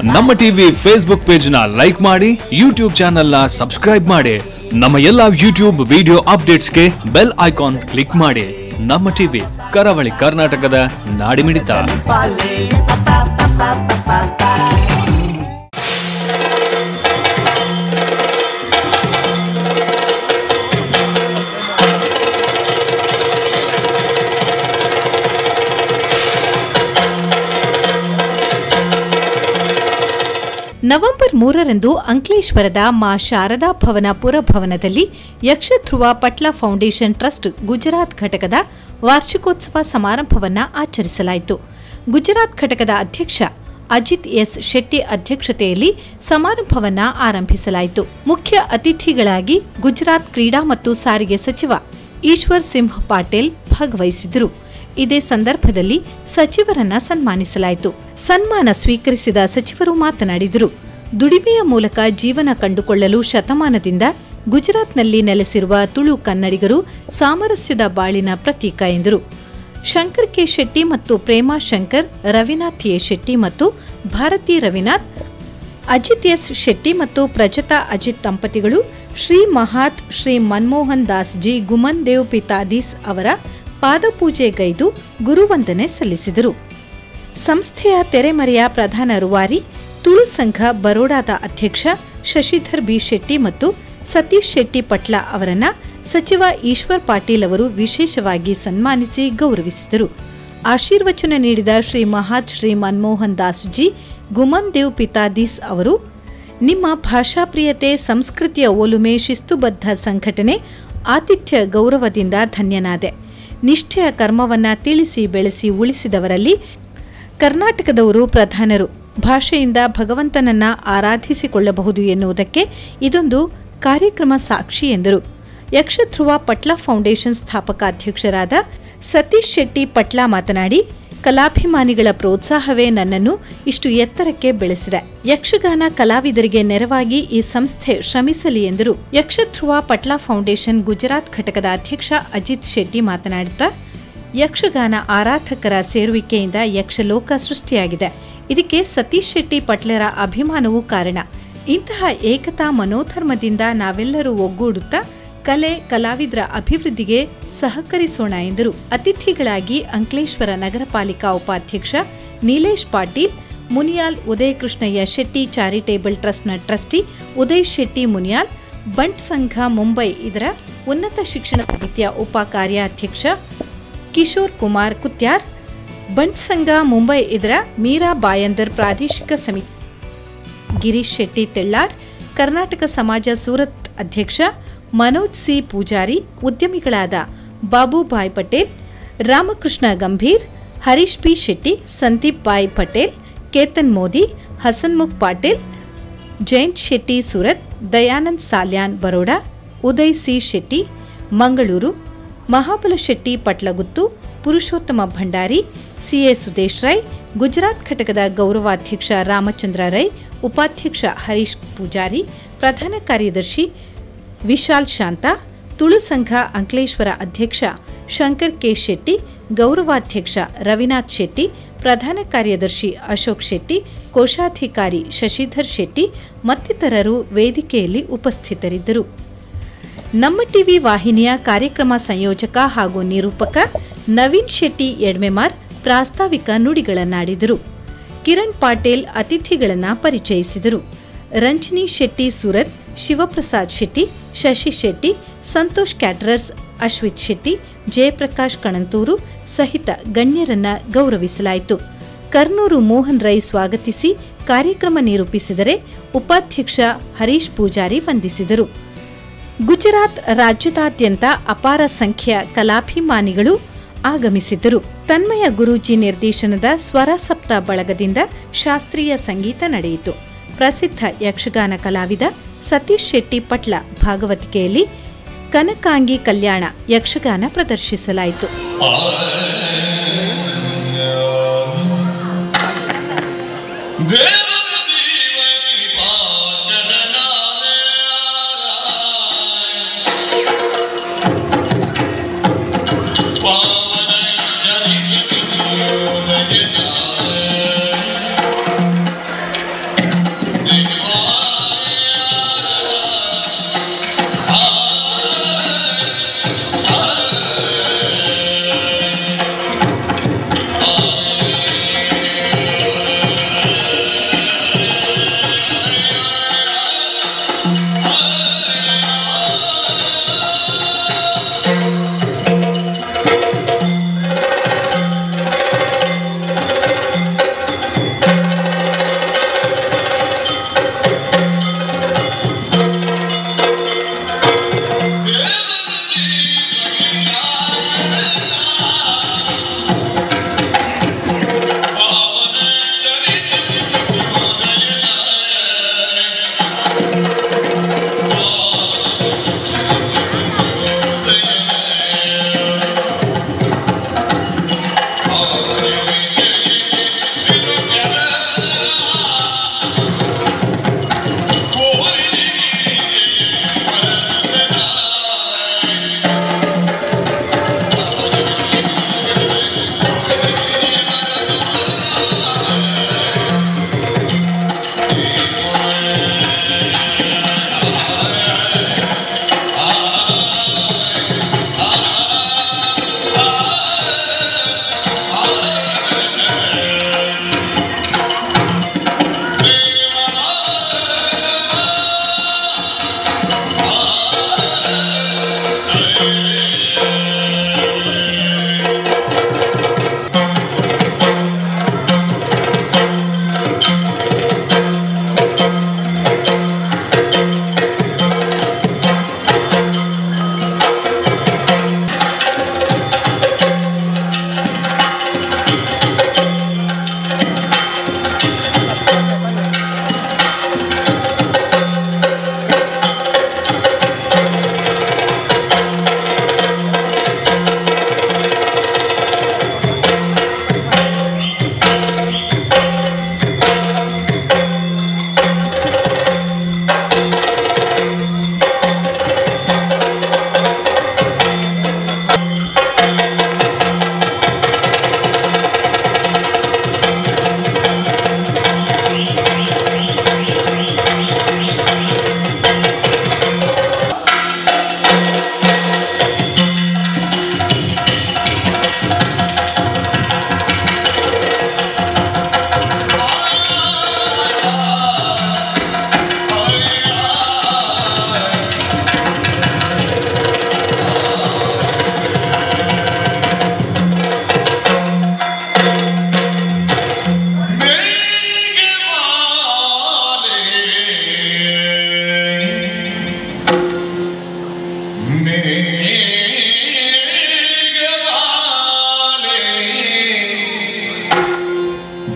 ನಮ್ಮ TV Facebook page ನ like ಮಾಡಿ, ಯೂಟ್ಯೂಬ್ ಚಾನೆಲ್ ನ ಸಬ್ಸ್ಕ್ರೈಬ್ ಮಾಡಿ, ನಮ್ಮ ಎಲ್ಲಾ ಯೂಟ್ಯೂಬ್ ವಿಡಿಯೋ ಅಪ್ಡೇಟ್ಸ್ಗೆ ಬೆಲ್ ಐಕಾನ್ ಕ್ಲಿಕ್ ಮಾಡಿ. ನಮ್ಮ ಟಿವಿ ಕರಾವಳಿ ಕರ್ನಾಟಕದ ನಾಡಿಮಿಡಿತ. ನವೆಂಬರ್ 3ರಂದು ಅಂಕಲೇಶ್ವರದ ಮಾ ಶಾರದಾ ಭವನ ಪುರಭವನದಲ್ಲಿ ಯಕ್ಷಧ್ರುವ ಪಟ್ಲ ಫೌಂಡೇಶನ್ ಟ್ರಸ್ಟ್ ಗುಜರಾತ್ ಘಟಕದ ವಾರ್ಷಿಕೋತ್ಸವ ಸಮಾರಂಭವನ್ನು ಆಚರಿಸಲಾಯಿತು. ಗುಜರಾತ್ ಘಟಕದ ಅಧ್ಯಕ್ಷ ಅಜಿತ್ ಎಸ್ ಶೆಟ್ಟಿ ಅಧ್ಯಕ್ಷತೆಯಲ್ಲಿ ಸಮಾರಂಭವನ್ನು ಆರಂಭಿಸಲಾಯಿತು. ಮುಖ್ಯ ಅತಿಥಿಗಳಾಗಿ ಗುಜರಾತ್ ಕ್ರೀಡಾ ಮತ್ತು ಸಾರಿಗೆ ಸಚಿವ ಈಶ್ವರ್ ಸಿಂಹ ಪಾಟೀಲ್ ಭಾಗವಹಿಸಿದರು. ಇದೇ ಸಂದರ್ಭದಲ್ಲಿ ಸಚಿವರನ್ನ ಸನ್ಮಾನಿಸಲಾಯಿತು. ಸನ್ಮಾನ ಸ್ವೀಕರಿಸಿದ ಸಚಿವರು ಮಾತನಾಡಿದರು. ದುಡಿಮೆಯ ಮೂಲಕ ಜೀವನ ಕಂಡುಕೊಳ್ಳಲು ಶತಮಾನದಿಂದ ಗುಜರಾತ್ನಲ್ಲಿ ನೆಲೆಸಿರುವ ತುಳು ಕನ್ನಡಿಗರು ಸಾಮರಸ್ಯದ ಬಾಳಿನ ಪ್ರತೀಕ ಎಂದರು. ಶಂಕರ್ ಕೆ ಶೆಟ್ಟಿ ಮತ್ತು ಪ್ರೇಮಾ ಶಂಕರ್, ರವಿನಾಥ್ ಎ ಶೆಟ್ಟಿ ಮತ್ತು ಭಾರತಿ ರವಿನಾಥ್, ಅಜಿತ್ ಎಸ್ ಶೆಟ್ಟಿ ಮತ್ತು ಪ್ರಜತಾ ಅಜಿತ್ ದಂಪತಿಗಳು ಶ್ರೀ ಮಹಾತ್ ಶ್ರೀ ಮನ್ಮೋಹನ್ ದಾಸ್ ಜಿ ಗುಮನ್ ದೇವ್ ಪಿತಾದೀಸ್ ಅವರ ಪಾದಪೂಜೆಗೈದು ಗುರುವಂದನೆ ಸಲ್ಲಿಸಿದರು. ಸಂಸ್ಥೆಯ ತೆರೆಮರೆಯ ಪ್ರಧಾನ ರೂವಾರಿ ತುಳು ಸಂಘ ಬರೋಡಾದ ಅಧ್ಯಕ್ಷ ಶಶಿಧರ್ ಬಿ ಶೆಟ್ಟಿ ಮತ್ತು ಸತೀಶ್ ಶೆಟ್ಟಿ ಪಟ್ಲ ಅವರನ್ನ ಸಚಿವ ಈಶ್ವರ್ ಪಾಟೀಲ್ ಅವರು ವಿಶೇಷವಾಗಿ ಸನ್ಮಾನಿಸಿ ಗೌರವಿಸಿದರು. ಆಶೀರ್ವಚನ ನೀಡಿದ ಶ್ರೀ ಮಹಾತ್ ಶ್ರೀ ಮನ್ಮೋಹನ್ ದಾಸ್ ಜಿ ಗುಮನ್ ದೇವ್ ಪಿತಾದೀಸ್ ಅವರು, ನಿಮ್ಮ ಭಾಷಾಪ್ರಿಯತೆ, ಸಂಸ್ಕೃತಿಯ ಒಲುಮೆ, ಶಿಸ್ತುಬದ್ಧ ಸಂಘಟನೆ, ಆತಿಥ್ಯ ಗೌರವದಿಂದ ಧನ್ಯನಾದೆ. ನಿಷ್ಠೆಯ ಕರ್ಮವನ್ನು ತಿಳಿಸಿ ಬೆಳೆಸಿ ಉಳಿಸಿದವರಲ್ಲಿ ಕರ್ನಾಟಕದವರು ಪ್ರಧಾನರು. ಭಾಷೆಯಿಂದ ಭಗವಂತನನ್ನು ಆರಾಧಿಸಿಕೊಳ್ಳಬಹುದು ಎನ್ನುವುದಕ್ಕೆ ಇದೊಂದು ಕಾರ್ಯಕ್ರಮ ಸಾಕ್ಷಿ ಎಂದರು. ಯಕ್ಷಧ್ರುವ ಪಟ್ಲ ಫೌಂಡೇಶನ್ ಸ್ಥಾಪಕ ಅಧ್ಯಕ್ಷರಾದ ಸತೀಶ್ ಶೆಟ್ಟಿ ಪಟ್ಲ ಮಾತನಾಡಿ, ಕಲಾಭಿಮಾನಿಗಳ ಪ್ರೋತ್ಸಾಹವೇ ನನ್ನನ್ನು ಇಷ್ಟು ಎತ್ತರಕ್ಕೆ ಬೆಳೆಸಿದೆ. ಯಕ್ಷಗಾನ ಕಲಾವಿದರಿಗೆ ನೆರವಾಗಿ ಈ ಸಂಸ್ಥೆ ಶ್ರಮಿಸಲಿ ಎಂದರು. ಯಕ್ಷಧ್ರುವ ಪಟ್ಲ ಫೌಂಡೇಶನ್ ಗುಜರಾತ್ ಘಟಕದ ಅಧ್ಯಕ್ಷ ಅಜಿತ್ ಶೆಟ್ಟಿ ಮಾತನಾಡುತ್ತಾ, ಯಕ್ಷಗಾನ ಆರಾಧಕರ ಸೇರುವಿಕೆಯಿಂದ ಯಕ್ಷಲೋಕ ಸೃಷ್ಟಿಯಾಗಿದೆ. ಇದಕ್ಕೆ ಸತೀಶ್ ಶೆಟ್ಟಿ ಪಟ್ಲರ ಅಭಿಮಾನವೂ ಕಾರಣ. ಇಂತಹ ಏಕತಾ ಮನೋಧರ್ಮದಿಂದ ನಾವೆಲ್ಲರೂ ಒಗ್ಗೂಡುತ್ತಾ ಕಲೆ ಕಲಾವಿದರ ಅಭಿವೃದ್ಧಿಗೆ ಸಹಕರಿಸೋಣ ಎಂದರು. ಅತಿಥಿಗಳಾಗಿ ಅಂಕಲೇಶ್ವರ ನಗರ ಪಾಲಿಕಾ ಉಪಾಧ್ಯಕ್ಷ ನೀಲೇಶ್ ಪಾಟೀಲ್, ಮುನಿಯಾಲ್ ಉದಯಕೃಷ್ಣಯ್ಯ ಶೆಟ್ಟಿ ಚಾರಿಟೇಬಲ್ ಟ್ರಸ್ಟ್ನ ಟ್ರಸ್ಟಿ ಉದಯ್ ಶೆಟ್ಟಿ ಮುನಿಯಾಲ್, ಬಂಟ್ ಸಂಘ ಮುಂಬೈ ಇದರ ಉನ್ನತ ಶಿಕ್ಷಣ ಸಮಿತಿಯ ಉಪ ಕಾರ್ಯಾಧ್ಯಕ್ಷ ಕಿಶೋರ್ ಕುಮಾರ್ ಕುತ್ಯಾರ್, ಬಂಟ್ ಸಂಘ ಮುಂಬೈ ಇದರ ಮೀರಾ ಬಾಯಂದರ್ ಪ್ರಾದೇಶಿಕ ಸಮಿತಿ ಗಿರೀಶ್ ಶೆಟ್ಟಿ ತೆಳ್ಳಾರ್, ಕರ್ನಾಟಕ ಸಮಾಜ ಸೂರತ್ ಅಧ್ಯಕ್ಷ ಮನೋಜ್ ಸಿ ಪೂಜಾರಿ, ಉದ್ಯಮಿಗಳಾದ Babubhai Patel, Ramakrishna Gambhir, Harish P Shetty, Sandeep bhai Patel, Ketan Modi, Hasmukh Patil, Jayant Shetty Surat, Dayanand Salian Baroda, Uday C Shetty Mangaluru, Mahabala Shetty Patlagutthu, Purushottama Bhandari, CA Sudesh Rai, Gujarat ಘಟಕದ ಗೌರವಾಧ್ಯಕ್ಷ ರಾಮಚಂದ್ರ ರೈ, ಉಪಾಧ್ಯಕ್ಷ ಹರೀಶ್ ಪೂಜಾರಿ, ಪ್ರಧಾನ ಕಾರ್ಯದರ್ಶಿ ವಿಶಾಲ್ ಶಾಂತ, ತುಳು ಸಂಘ ಅಂಕಲೇಶ್ವರ ಅಧ್ಯಕ್ಷ ಶಂಕರ್ ಕೆ ಶೆಟ್ಟಿ, ಗೌರವಾಧ್ಯಕ್ಷ ರವಿನಾಥ್ ಶೆಟ್ಟಿ, ಪ್ರಧಾನ ಕಾರ್ಯದರ್ಶಿ ಅಶೋಕ್ ಶೆಟ್ಟಿ, ಕೋಶಾಧಿಕಾರಿ ಶಶಿಧರ್ ಶೆಟ್ಟಿ ಮತ್ತಿತರರು ವೇದಿಕೆಯಲ್ಲಿ ಉಪಸ್ಥಿತರಿದ್ದರು. ನಮ್ಮ ಟಿವಿ ವಾಹಿನಿಯ ಕಾರ್ಯಕ್ರಮ ಸಂಯೋಜಕ ಹಾಗೂ ನಿರೂಪಕ ನವೀನ್ ಶೆಟ್ಟಿ ಎಡ್ಮೆಮಾರ್ ಪ್ರಾಸ್ತಾವಿಕ ನುಡಿಗಳನ್ನಾಡಿದರು. ಕಿರಣ್ ಪಾಟೀಲ್ ಅತಿಥಿಗಳನ್ನು ಪರಿಚಯಿಸಿದರು. ರಂಜನಿ ಶೆಟ್ಟಿ ಸೂರತ್, ಶಿವಪ್ರಸಾದ್ ಶೆಟ್ಟಿ, ಶಶಿ ಶೆಟ್ಟಿ, ಸಂತೋಷ್ ಕ್ಯಾಟರರ್ಸ್, ಅಶ್ವಿತ್ ಶೆಟ್ಟಿ, ಜಯಪ್ರಕಾಶ್ ಕಣಂತೂರು ಸಹಿತ ಗಣ್ಯರನ್ನ ಗೌರವಿಸಲಾಯಿತು. ಕರ್ನೂರು ಮೋಹನ್ ರೈ ಸ್ವಾಗತಿಸಿ ಕಾರ್ಯಕ್ರಮ ನಿರೂಪಿಸಿದರೆ ಉಪಾಧ್ಯಕ್ಷ ಹರೀಶ್ ಪೂಜಾರಿ ವಂದಿಸಿದರು. ಗುಜರಾತ್ ರಾಜ್ಯದಾದ್ಯಂತ ಅಪಾರ ಸಂಖ್ಯೆಯ ಕಲಾಭಿಮಾನಿಗಳು ಆಗಮಿಸಿದ್ದರು. ತನ್ಮಯ ಗುರೂಜಿ ನಿರ್ದೇಶನದ ಸ್ವರಸಪ್ತ ಬಳಗದಿಂದ ಶಾಸ್ತ್ರೀಯ ಸಂಗೀತ ನಡೆಯಿತು. ಪ್ರಸಿದ್ಧ ಯಕ್ಷಗಾನ ಕಲಾವಿದ ಸತೀಶ್ ಶೆಟ್ಟಿ ಪಟ್ಲ ಭಾಗವತಿಕೆಯಲ್ಲಿ ಕನಕಾಂಗಿ ಕಲ್ಯಾಣ ಯಕ್ಷಗಾನ ಪ್ರದರ್ಶಿಸಲಾಯಿತು.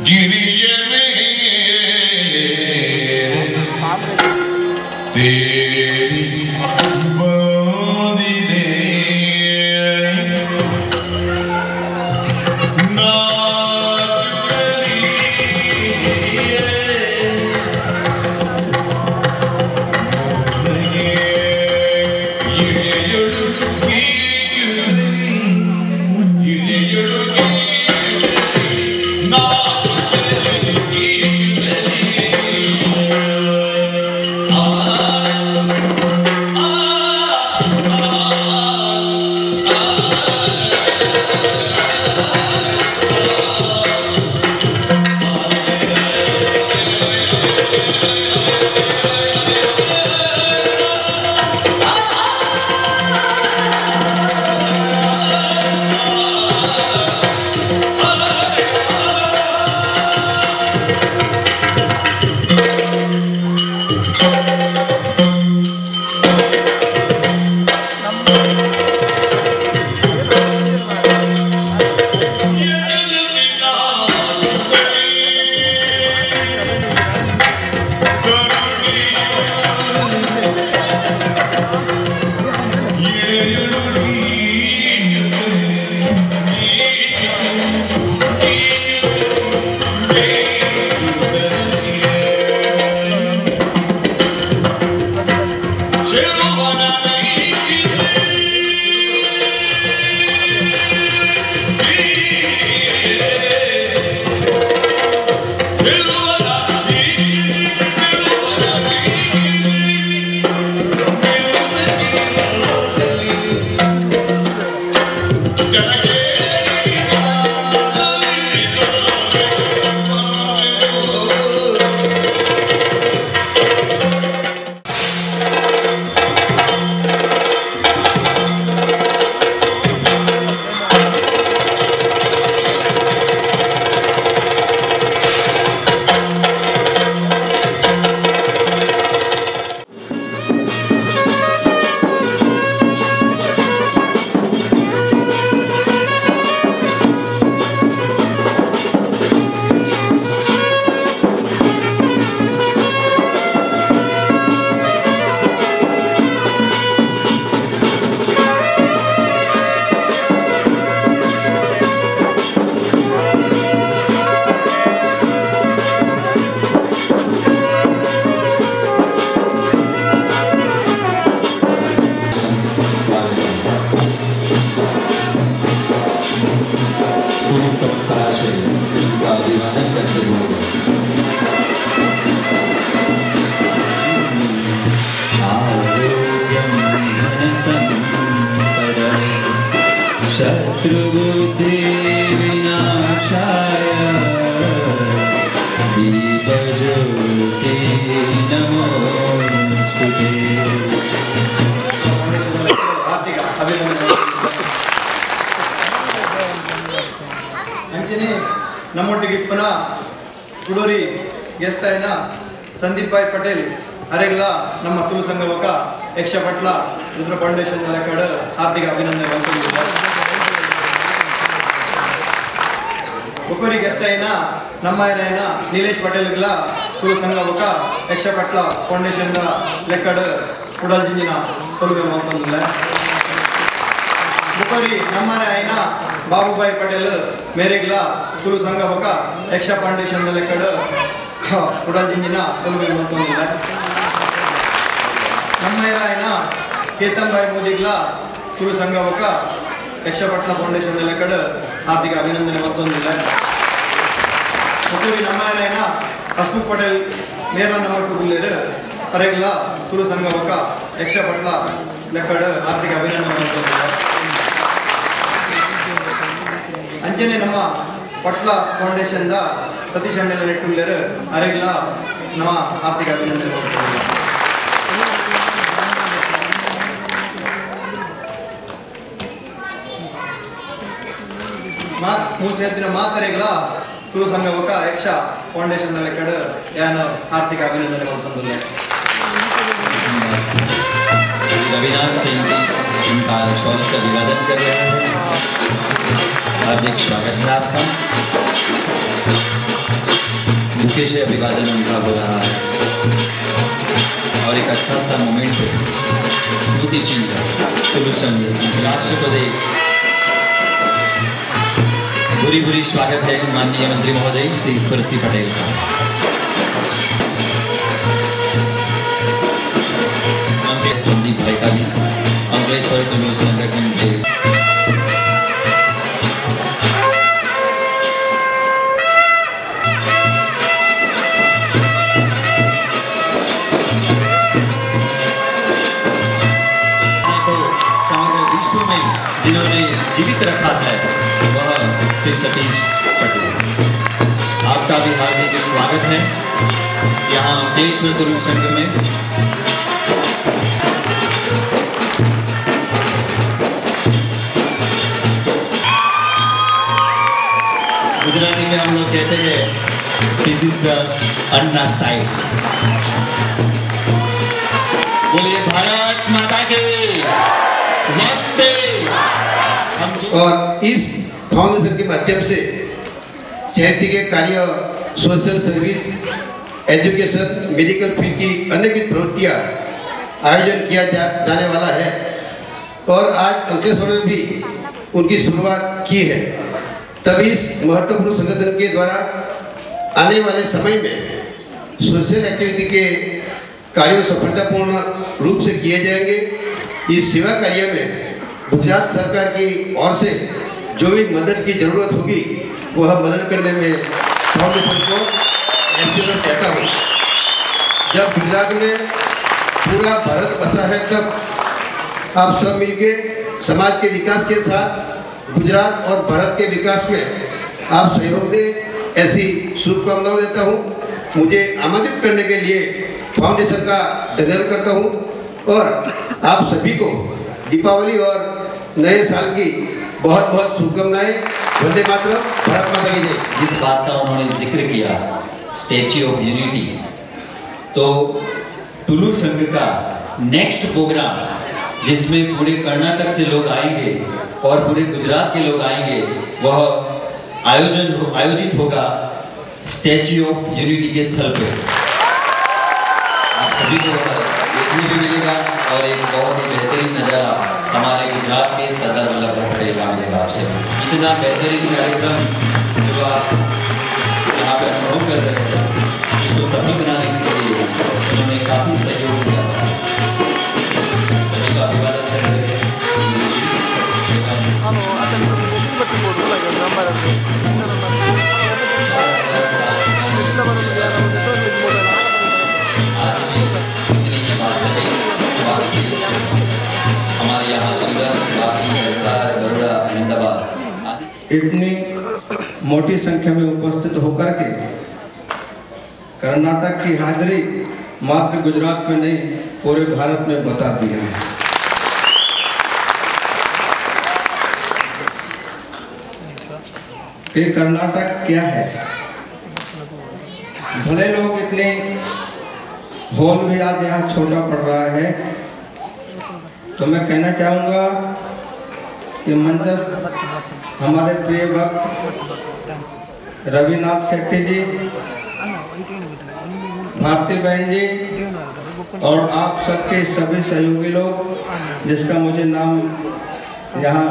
ಗಿರಿಯ ಮೇಲೆ ತೇರಿ ಬಂದಿದೆ शत्रुबुद्धि विनाशाय दीपज्योति नमोस्तुते। हार्दिक अभिनंदन। ಅಂಚನೆ ನಮ್ಮೊಟ್ಟಿಗೆ ಇಪ್ಪನ ಕುಡೂರಿ ಗೆಸ್ಟ್ ಆಯ್ನ ಸಂದೀಪ್ ಭಾಯ್ ಪಟೇಲ್ ಅರೆಗ್ಲ ನಮ್ಮ ತುಳು ಸಂಘ ಯಕ್ಷಪಟ್ಲ ರುದ್ರ ಫೌಂಡೇಶನ್ ಲೆಕ್ಕಡ್ ಹಾರ್ದಿಕ ಅಭಿನಂದನೆ ಬಂದಿದ್ದಾರೆ. ಒಕ್ಕೂರಿ ಗೆಸ್ಟ್ అయిన ನಮ್ಮಯ್ಯನ ನೀಲೇಶ್ ಪಟೇಲ್ಗಳ ತುಳು ಸಂಘ ಬೊಕ್ಕ ಯಕ್ಷಪಟ್ಲ ಫೌಂಡೇಶನ್ ಲೆಕ್ಕಡ್ ಕುಡಲ್ ಜಿಂಜಿನ ಸೊಲುವೆ ಮಂತೊಂದುಲ್ಲೆ. ಬೊಕೊರಿ ನಮ್ಮನೆ అయిన ಬಾಬುಭಾಯ್ ಪಟೇಲ್ ಮೇರೆಗ್ಲ ತುಳು ಸಂಘ ಬೊಕ್ಕ ಯಕ್ಷ ಫೌಂಡೇಶನ್ ಲೆಕ್ಕಡ್ ಕುಡಲ್ ಜಿಂಜಿನ ಸೊಲುವೆ ಮಂತೊಂದುಲ್ಲೆ. ನಮ್ಮಯ್ಯನ అయిన ಕೇತನ್ ಭಾಯ್ ಮೋದಿಗ್ಲ ತುಳು ಸಂಘ ಬೊಕ್ಕ ಯಕ್ಷಪಟ್ಲ ಫೌಂಡೇಶನ್ ಲೆಕ್ಕಡ್ ಹಾರ್ದಿಕ ಅಭಿನಂದನೆ ಮಂತೊಂದುಲ್ಲೆ. ಒಕ್ಕೂರಿ ನಮ್ಮಯ್ಯನ ಹಸ್ಮುಖ್ ಪಟೇಲ್ ಮೇರ್ಲ ನಮ್ಮೊಟ್ಟು ಗುಲ್ಲೇರು ಅರೆಗ್ಲ ತುಳು ಸಂಘ ಬೊಕ್ಕ ಯಕ್ಷಪಟ್ಲ ಲೆಕ್ಕಡ್ ಹಾರ್ದಿಕ ಅಭಿನಂದನೆ ಮಂತೊಂದುಲ್ಲೆ. ಅಂಚನೆ ನಮ್ಮ ಪಟ್ಲ ಫೌಂಡೇಶನ್ the Satish ಅಣ್ಣನ ನೆಟ್ಟುಲ್ಲೇರು ಅರೆಗ್ಲ ನಮ್ಮ ಹಾರ್ದಿಕ ಅಭಿನಂದನೆ ಮಂತೊಂದುಲ್ಲೆ. ಮೂರು ಮಾತರೆಗಳ ತುಳು ಸಂಘ ಬೊಕ್ಕ ಯಕ್ಷ ಫೌಂಡೇಶನ್ ಲೆಕ್ಕಡ್ ಯಾನು ಹಾರ್ದಿಕ ಅಭಿನಂದನೆ ಮಂತೊಂದುಲ್ಲೆ. रविनाथ सिंह जी उनका शौर्य से अभिवादन कर रहे हैं। हार्दिक स्वागत है आपका। Bouquet से अभिवादन उनका हो रहा है और एक अच्छा सा मोमेंट स्मृति चिन्ह तुलु संघ इस राष्ट्र को दे बुरी बुरी स्वागत है माननीय मंत्री महोदय श्री ईश्वर सिंह पटेल का। मंत्री संदीप भाई का भी अंकलेश्वर तुलु संगठन के समग्र विश्व में जिन्होंने जीवित रखा है वह श्री सतीश पटेल, आपका भी हार्दिक स्वागत है यहाँ अंकलेश्वर तुलु संघ में। गुजराती में हम लोग कहते हैं this is the Anna style. बोलिए भारत माता की वंदे। और इस फाउंडेशन के माध्यम से चैरिटी के कार्य, social service, education, medical field की अनेक प्रवृत्तियाँ आयोजन किया जाने वाला है और आज अंकलेश्वर में भी उनकी शुरुआत की है। तभी इस महत्वपूर्ण संगठन के द्वारा आने वाले समय में सोशल एक्टिविटी के कार्य सफलतापूर्ण रूप से किए जाएंगे। इस सेवा कार्य में गुजरात सरकार की ओर से जो भी मदद की ज़रूरत होगी वह मदद करने में फाउंडेशन को एश्योरेंस देता हूँ। जब गुजरात में पूरा भारत बसा है तब आप सब मिलके समाज के विकास के साथ गुजरात और भारत के विकास में आप सहयोग दें, ऐसी शुभकामनाएं देता हूँ। मुझे आमंत्रित करने के लिए फाउंडेशन का धन्यवाद करता हूँ और आप सभी को दीपावली और नए साल की बहुत बहुत शुभकामनाएं। वंदे मातरम, भारत माता की जय। जिस बात का उन्होंने जिक्र किया statue of unity, तो तुलु संघ का नेक्स्ट प्रोग्राम जिसमें पूरे कर्नाटक से लोग आएंगे और पूरे गुजरात के लोग आएंगे, वह आयोजित होगा statue of unity के स्थल पे। आप सभी को देखने भी मिलेगा और एक बहुत ही बेहतरीन नज़ारा हमारे गुजरात के सरदार वल्लभ भाई पटेल का मिलेगा आपसे। इतना बेहतरीन कार्यक्रम जो आप यहाँ पर अनुभव कर रहे हैं, इसको सफल बनाने के लिए उन्होंने काफ़ी सहयोग किया। सभी का अभिवादन कर रहे हैं। आज भी इतनी ही वास्तविक हमारे यहाँ सूरत, वापी, सरकार, बड़ौदा, अहमदाबाद इतनी मोटी संख्या में उपस्थित होकर के कर्नाटक की हाजिरी मात्र गुजरात में नहीं पूरे भारत में बता दिया है। कि कर्नाटक क्या है, भले लोग इतने हॉल भी आज यहाँ छोटा पड़ रहा है, तो मैं कहना चाहूँगा कि मंचस्थ हमारे प्रिय भक्त रविनाथ शेट्टी जी, भारती बहन जी और आप सबके सभी सहयोगी लोग, जिसका मुझे नाम यहाँ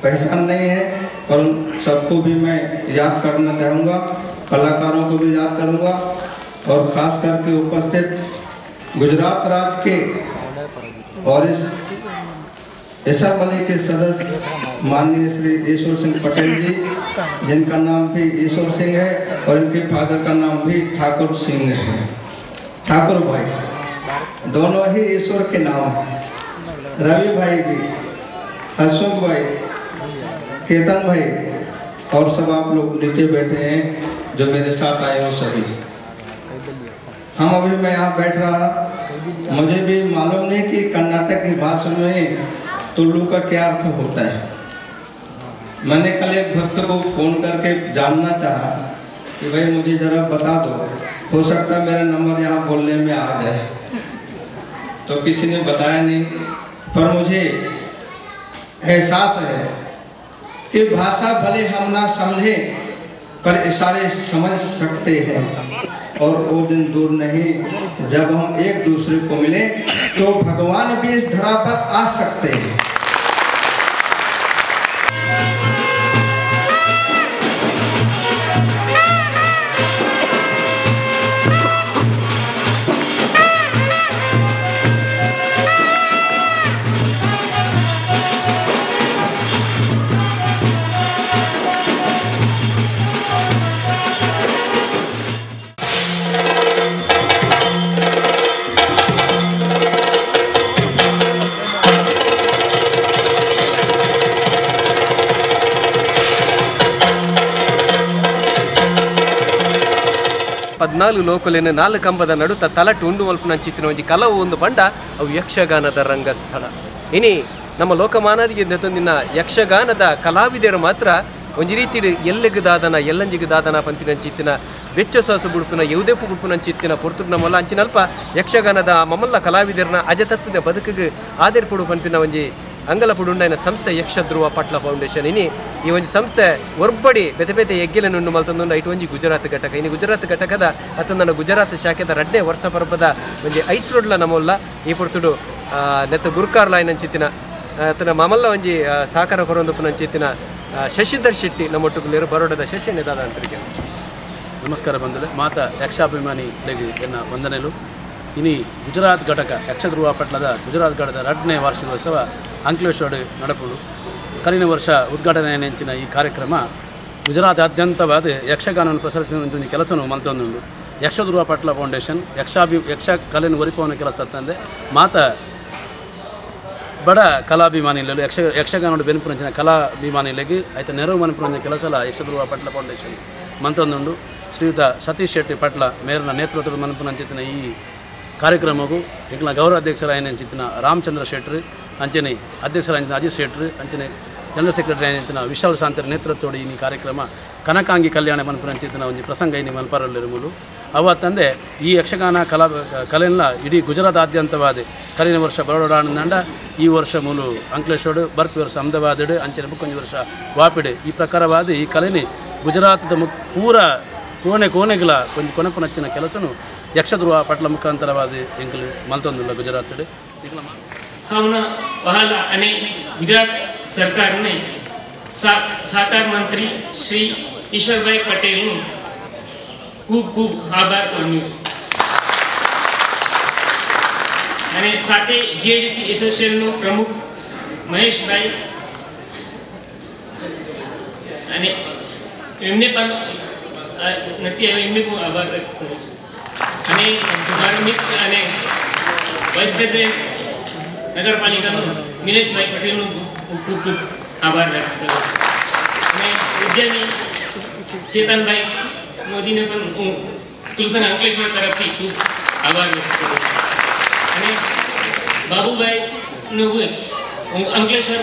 पहचान नहीं है, पर उन सबको भी मैं याद करना चाहूँगा, कलाकारों को भी याद करूँगा और ख़ास करके उपस्थित गुजरात राज्य के और इस असेंबली के सदस्य माननीय श्री ईश्वर सिंह पटेल जी, जिनका नाम भी ईश्वर सिंह है और इनके फादर का नाम भी ठाकुर सिंह है, ठाकुर भाई, दोनों ही ईश्वर के नाम हैं। रवि भाई भी, अशोक भाई, केतन भाई और सब आप लोग नीचे बैठे हैं जो मेरे साथ आए हो सभी। हम अभी मैं यहाँ बैठ रहा, मुझे भी मालूम नहीं कि कर्नाटक की भाषा में तुलु का क्या अर्थ होता है। मैंने कल एक भक्त को फ़ोन करके जानना चाहा कि भाई मुझे ज़रा बता दो, हो सकता है मेरा नंबर यहाँ बोलने में आ जाए, तो किसी ने बताया नहीं। पर मुझे एहसास है कि भाषा भले हम ना समझें, पर इशारे समझ सकते हैं। और वो दिन दूर नहीं जब हम एक दूसरे को मिले तो भगवान भी इस धरा पर आ सकते हैं। ಪದ್ನಾಲ್ಕು ಲೋಕಲೇನ ನಾಲ್ಕು ಕಂಬದ ನಡುತ್ತ ತಲಟು ಉಂಡು ಮಲ್ಪುನಂಚಿತ್ತಿನ ಒಂಜಿ ಕಲವು ಒಂದು ಪಂಡ ಅವು ಯಕ್ಷಗಾನದ ರಂಗಸ್ಥಳ. ಇನಿ ನಮ್ಮ ಲೋಕಮಾನದಿಗೆ ನೆತ್ತೊಂದಿನ ಯಕ್ಷಗಾನದ ಕಲಾವಿದರು ಮಾತ್ರ ಒಂಜಿ ರೀತಿಡ್ ಎಲ್ಲೆಗ್ ದಾದನ ಎಲ್ಲಂಜಿಗ್ ದಾದನ ಪನ್ಪಿನಂಚಿತ್ತಿನ ಬೆಚ್ಚ ಸಾಸು ಬುಡ್ಪುನ ಯೌದೆಪ್ಪು ಬುಡ್ಪುನಂಚಿತ್ತಿನ ಪೊರ್ತುಡು ನಮ್ಮಲ್ಲ ಅಂಚಿನಲ್ಪ ಯಕ್ಷಗಾನದ ಮಮ್ಮಲ್ಲ ಕಲಾವಿದರನ್ನ ಅಜತತ್ತಿನ ಬದುಕಿಗೆ ಆದೇರ್ಪುಡು ಪನ್ಪಿನ ಒಂಜಿ ಅಂಗಲಪುಡುಂಡೈನ ಸಂಸ್ಥೆ ಯಕ್ಷಧ್ರುವ ಪಟ್ಲ ಫೌಂಡೇಶನ್. ಇನಿ ಈ ಒಂಜಿ ಸಂಸ್ಥೆ ಒರ್ಬಡಿ ಬೇತೆ ಬೇತೆ ಎಗ್ಗೆಲೆನುಂಡು ಮಲ್ತೊಂದುಂಡು. ಐಟ್ ಒಂಜಿ ಗುಜರಾತ್ ಘಟಕ. ಇನಿ ಗುಜರಾತ್ ಘಟಕದ ಅತ್ತಂದನ ಗುಜರಾತ್ ಶಾಖೆದ ರಡ್ಡನೇ ವರ್ಷ ಪರ್ಬದ ಒಂಜಿ ಐಸ್ ರೋಡ್ಲ ನಮ್ಮಲ್ಲ ಈ ಪೊರ್ತುಡು ನೆತ್ತ ಗುರುಕಾರ್ಲಾಯಿನಂಚಿತ್ತಿನ ಅತನ ಮಾಮಲ್ಲ ಒಂಜಿ ಸಹಕಾರ ಕೊರೊಂದುಪ್ಪುನಂಚಿತ್ತಿನ ಶಶಿಧರ್ ಶೆಟ್ಟಿ ನಮ್ಮೊಟ್ಟುಗುಲ್ಲೆರ್. ಬರೋಡದ ಶಶಿ ದಾದ ಅಂಟರಿಗೆ ನಮಸ್ಕಾರ ಬಂದಲೆ ಮಾತಾ ಯಕ್ಷಾಭಿಮಾನಿ ಎನ್ನ ವಂದನೆಲು. ಇನಿ ಗುಜರಾತ್ ಘಟಕ ಯಕ್ಷಧ್ರುವ ಪಟ್ಲದ ಗುಜರಾತ್ ಘಟಕದ ರಡ್ಡನೇ ವಾರ್ಷಿಕೋತ್ಸವ ಅಂಕಲೇಶ್ವರ ನಡಪುಂಡು. ಕರಿನ ವರ್ಷ ಉದ್ಘಾಟನೆ ನೆಂಚಿನ ಈ ಕಾರ್ಯಕ್ರಮ ಗುಜರಾತಾದ್ಯಂತವಾದ ಯಕ್ಷಗಾನವನ್ನು ಪ್ರಸರಿಸಿದ ಒಂದು ಕೆಲಸವನ್ನು ಮಲ್ತೊಂದುಂಡು. ಯಕ್ಷಧ್ರುವ ಪಟ್ಲ ಫೌಂಡೇಶನ್ ಯಕ್ಷ ಕಲೆಯನ್ನು ಒರಿಪವನ ಕೆಲಸ ತಂದೆ ಮಾತಾ ಬಡ ಕಲಾಭಿಮಾನಿಗಳು ಯಕ್ಷಗಾನದ ಬೆನ್ಪುನಂಚಿನ ಕಲಾಭಿಮಾನಿಗಳಿಗೆ ಆಯ್ತ ನೆರವು ಮನಪುರಂಚಿನ ಕೆಲಸಲ ಯಕ್ಷಧ್ರುವ ಪಟ್ಲ ಫೌಂಡೇಶನ್ ಮಂತೊಂದುಂಡು. ಶ್ರೀಯುತ ಸತೀಶ್ ಶೆಟ್ಟಿ ಪಟ್ಲ ಮೇರನ ನೇತೃತ್ವದ ಮನಪುನಂಚಿತ್ತಿನ ಈ ಕಾರ್ಯಕ್ರಮಕ್ಕೂ ಎಂಕ್ಲ ಗೌರವ ಅಧ್ಯಕ್ಷರಾಯನಂಚಿತ್ತಿನ ರಾಮಚಂದ್ರ ಶೆಟ್ರು, ಅಂಚನೆ ಅಧ್ಯಕ್ಷರಾಯನ ಅಜಿತ್ ಶೆಟ್ರು, ಅಂಚನೆ ಜನರಲ್ ಸೆಕ್ರೆಟರಿ ಆಯನಂಚಿನ ವಿಶಾಲ್ ಶಾಂತರ ನೇತೃತ್ವದ ಈ ಕಾರ್ಯಕ್ರಮ ಕನಕಾಂಗಿ ಕಲ್ಯಾಣ ಮನ್ಪುನಂಚಿತ್ತಿನ ಒಂಜಿ ಪ್ರಸಂಗ ಇನಿ ಮನ್ಪರಲ್ಲಿರುಮುಲು. ಅವ ತಂದೆ ಈ ಯಕ್ಷಗಾನ ಕಲೆಲ್ಲ ಇಡೀ ಗುಜರಾತಾದ್ಯಂತವಾದ ಕರಿನ ವರ್ಷ ಬರೋಡಾನಂದ ಈ ವರ್ಷ ಮೂಲು ಅಂಕಲೇಶ್ವರ ಬರ್ಪಿ ವರ್ಷ ಅಹಮದಾಬಾದ್ ಅಂಚನೆ ಬುಕ್ಕೊಂಜಿ ವರ್ಷ ವಾಪಿಡ್ ಈ ಪ್ರಕಾರವಾದ ಈ ಕಲೆನಿ ಗುಜರಾತದ ಪೂರ ಕೋಣೆ ಕೋಣೆಗಳ ಒಂಜಿ ಕೊನಪುನಚ್ಚಿನ ಕೆಲಸನು ಯಕ್ಷಧ್ರುವ ಪಟ್ಲ ಮುಖಾಂತರವಾದ ಎಂಕಲು ಮಲ್ತೊಂದುಲ್ಲ ಗುಜರಾತ್. સૌના વહાલા અને ગુજરાત સરકારને સહકાર મંત્રી શ્રી ઈશ્વરભાઈ પટેલનું ખૂબ ખૂબ આભાર માન્યું છું. અને સાથે જીએડીસી એસોસિએશનનો પ્રમુખ મહેશભાઈ અને એમને પણ નથી આવ્યો, એમને હું આભાર વ્યક્ત કરું છું. અને મારા મિત્ર અને વાઇસ પ્રેસિડેન્ટ નગરપાલિકાનો નિલેશભાઈ પટેલનો હું ખૂબ ખૂબ આભાર વ્યક્ત કરું છું. અને ઉદ્યમી ચેતનભાઈ મોદીને પણ હું તુલસંઘ અંકલેશ્વર તરફથી ખૂબ આભાર વ્યક્ત કરું છું. અને બાબુભાઈનો હું અંકલેશ્વર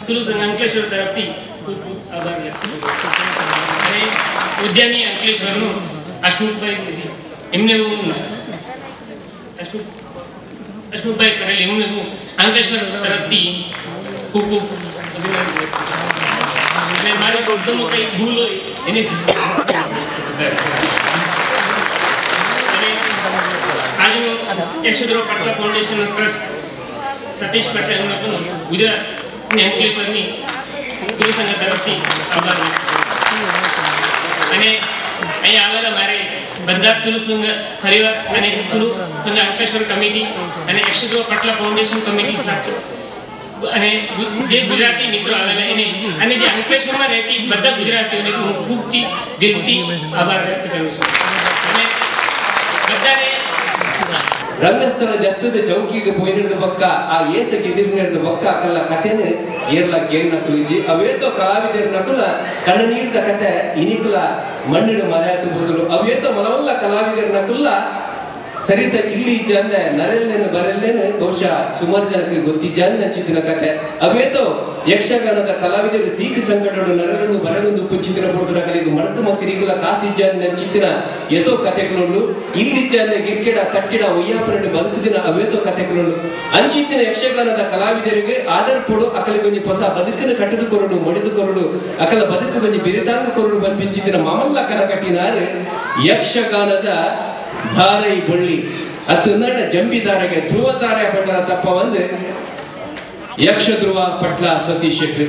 તુલસંઘ અંકલેશ્વર તરફથી ખૂબ ખૂબ આભાર વ્યક્ત કરું છું. અને ઉદ્યમી અંકલેશ્વરનું હસમુખભાઈ મોદી એમને હું હસમુખભાઈ પટેલ એમને હું અંકલેશ્વર તરફથી ખૂબ ખૂબ અભિનંદન વ્યક્ત કરું છું. અને મારા શબ્દોમાં કંઈ ભૂલ હોય એની અને આજનો યક્ષધ્રુવ પટલા ફાઉન્ડેશન ટ્રસ્ટ સતીશ પટેલ એમને પણ ગુજરાતની અંકલેશ્વરની તુલસંઘ તરફથી આભાર વ્યક્ત કરું છું. અને અહીંયા આવેલા મારે બધા તુલુ સંઘ પરિવાર અને તુલુ સંઘ અંકલેશ્વર કમિટી અને યક્ષધ્રુવ પટલા ફાઉન્ડેશન કમિટી સાથે અને જે ગુજરાતી મિત્રો આવેલા એને અને જે અંકલેશ્વરમાં રહેતી બધા ગુજરાતીઓને હું ખૂબથી દિલથી આભાર વ્યક્ત કરું છું. અને બધાને ರಂಗಸ್ಥಳ ಜತ್ತದ ಚೌಕಿಗೆ ಪೋಯಿನಿಡ್ದ ಬೊಕ್ಕ ಆ ಏಸ ಗೆದಿರಿನಿಡ್ದ ಬೊಕ್ಕ ಅಕಲ್ಲ ಕಥೆನೆ ಏರ್ಲ ಕೇಳಿನಕುಲಿಜಿ ಅವೇತೋ ಕಲಾವಿದರ್ನಕುಲ ಕಣ್ಣ ನೀರಿದ ಕತೆ ಇನಿಕುಲ ಮಣ್ಣಿಡು ಮನೆ ತುಂಬುತ್ತಲು ಅವೇತೋ ಮನವಲ್ಲ ಕಲಾವಿದರ್ನಕುಲ್ಲ ಸರಿತ ಕಿಲ್ಲಿ ಇಜ್ಜಂದೆ ನರೆಲ್ನೇನು ಬರೆಲ್ನೇನು ಬಹುಶಃ ಸುಮಾರು ಜನಕ್ಕೆ ಗೊತ್ತಿಜ್ಜಂದ ನಂಚಿತ್ತಿನ ಕತೆ ಅವೇತೋ ಯಕ್ಷಗಾನದ ಕಲಾವಿದರು ಸೀಕು ಸಂಕಟಡು ನರಲೊಂದು ಬರಲೊಂದು ಪುಂಚಿತಿನ ಪೊರ್ತುನ ಕಲಿದು ಮಡತು ಮಸಿರಿಗುಲ ಕಾಸಿಜ್ಜಾನ್ ನಂಚಿತ್ತಿನ ಎತೋ ಕತೆಗಳುಂಡು ಇಲ್ಲಿಜ್ಜಾಂದೆ ಗಿರ್ಕೆಡ ತಟ್ಟಿಡ ಒಯ್ಯಾಪುರಡು ಬದುಕುದಿನ ಅವೇತೋ ಕತೆಗಳುಂಡು ಅಂಚಿತ್ತಿನ ಯಕ್ಷಗಾನದ ಕಲಾವಿದರಿಗೆ ಆದರ್ ಪೊಡು ಅಕಲಿಗೊಂಜಿ ಹೊಸ ಬದುಕಿನ ಕಟ್ಟದು ಕೊರಡು ಮೊಡಿದು ಕೊರಡು ಅಕಲ ಬದುಕು ಗೊಂಜಿ ಬಿರಿತಾಂಗ ಕೊರಡು ಬಂಪಿಂಚಿತ್ತಿನ ಮಾಮಲ್ಲ ಕನಕಟ್ಟಿನಾರು ಯಕ್ಷಗಾನದ ಧಾರೈ ಬಳ್ಳಿ ಅತ್ತಂದ ಜಂಬಿ ಧಾರೆಗೆ ಧ್ರುವ ತಾರೆ ಪಟ್ಟಲ ತಪ್ಪ ಒಂದು ಯಕ್ಷಧ್ರುವ ಪಟ್ಲ ಸತೀಶ್ ಶೆಟ್ಟಿ.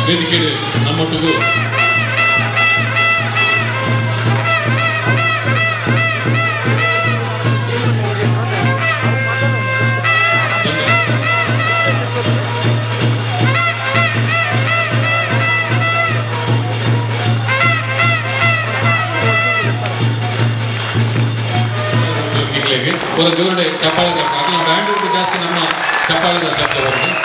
ವೇದಿಕೆ ನಮ್ಮೊಟ್ಟಿಗೂ ಜೋರುಡೆ ಚಪ್ಪಾಳೆ ಬ್ಯಾಂಡ್ ಜಾಸ್ತಿ ನಮ್ಮ ಚಪ್ಪಾಳೆದ ಶಬ್ದ ಬರ್ತದೆ.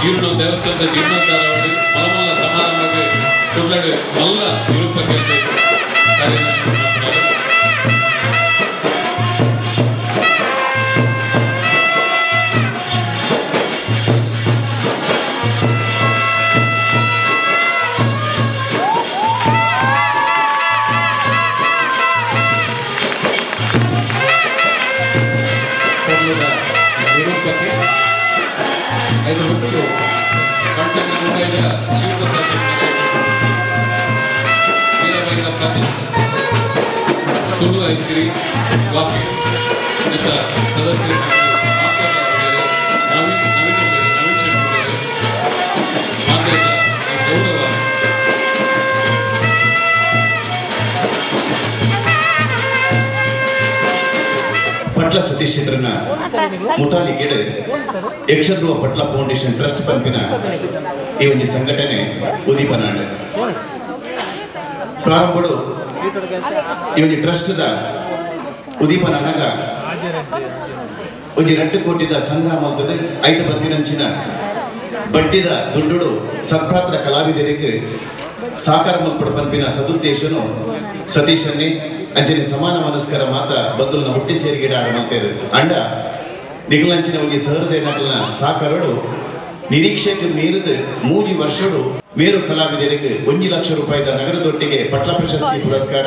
ಜೀರ್ಣ ದೇವಸ್ಥಾನದ ಜೀರ್ಣೋದ್ಧಾರ ಮಲಮಲ್ಲ ಸಮಾರಂಭಕ್ಕೆ ಕುಡ್ಲಡು ಮಲ್ಲ ನಿರೂಪಕ್ಕೆ ಕಾರ್ಯ ನಿರೂಪಕ್ಕೆ ಐದು ಹುಟ್ಟಿಗೆ ತುಳು ಐಸಿರಿ ಕಾಫಿ ಸದಸ್ಯರು ನವೀನ್ ನವೀನ್ ಶೆಟ್ಟಿ ಗೌರವ ಪಟ್ಲ ಸತೀಶ್ ಶೆಟ್ಟರ್ನ ಮುತಾಲಿಕೆಡ್ ಯಕ್ಷಧ್ರುವ ಪಟ್ಲ ಫೌಂಡೇಶನ್ ಟ್ರಸ್ಟ್ ಪಂಪಿನ ಈ ಒಂದು ಸಂಘಟನೆ ಉದೀಪನಾಂಡ್ ಪ್ರಾರಂಭಡು ಈ ಒಂದು ಟ್ರಸ್ಟ್ದ ಉದೀಪನಾಗ ಒಂಜಿ 2 ಕೋಟಿದ ಸಂಗ್ರಹ ಮಲ್ತದೆ 5 ಬತ್ತಿನಂಚಿನ ಬಡ್ಡಿದ ದುಡ್ಡು ಸತ್ಪಾತ್ರ ಕಲಾವಿದರಿಗೆ ಸಾಕಾರ ಮಲ್ಪಡು ಪಂಪಿನ ಸದುದ್ದೇಶನು ಸತೀಶನ್ನೇ ಅಂಚನೆ ಸಮಾನ ಮನಸ್ಕರ ಮಾತ ಬದುಲನ ಹುಟ್ಟಿ ಸೇರಿಗಿಡ ಮಲ್ತೇರು ಅಂಡ ನಿಗಲಂಚಿನ ಒಂಜಿ ಸಹೃದಯ ನಟನ ಸಾಕಾರಡು ನಿರೀಕ್ಷೆಗೆ ಮೀರಿದ 3 ವರ್ಷಡು ಮೇರು ಕಲಾವಿದರಿಗೆ 1 ಲಕ್ಷ ರೂಪಾಯಿದ ನಗರದೊಟ್ಟಿಗೆ ಪಟ್ಲ ಪ್ರಶಸ್ತಿ ಪುರಸ್ಕಾರ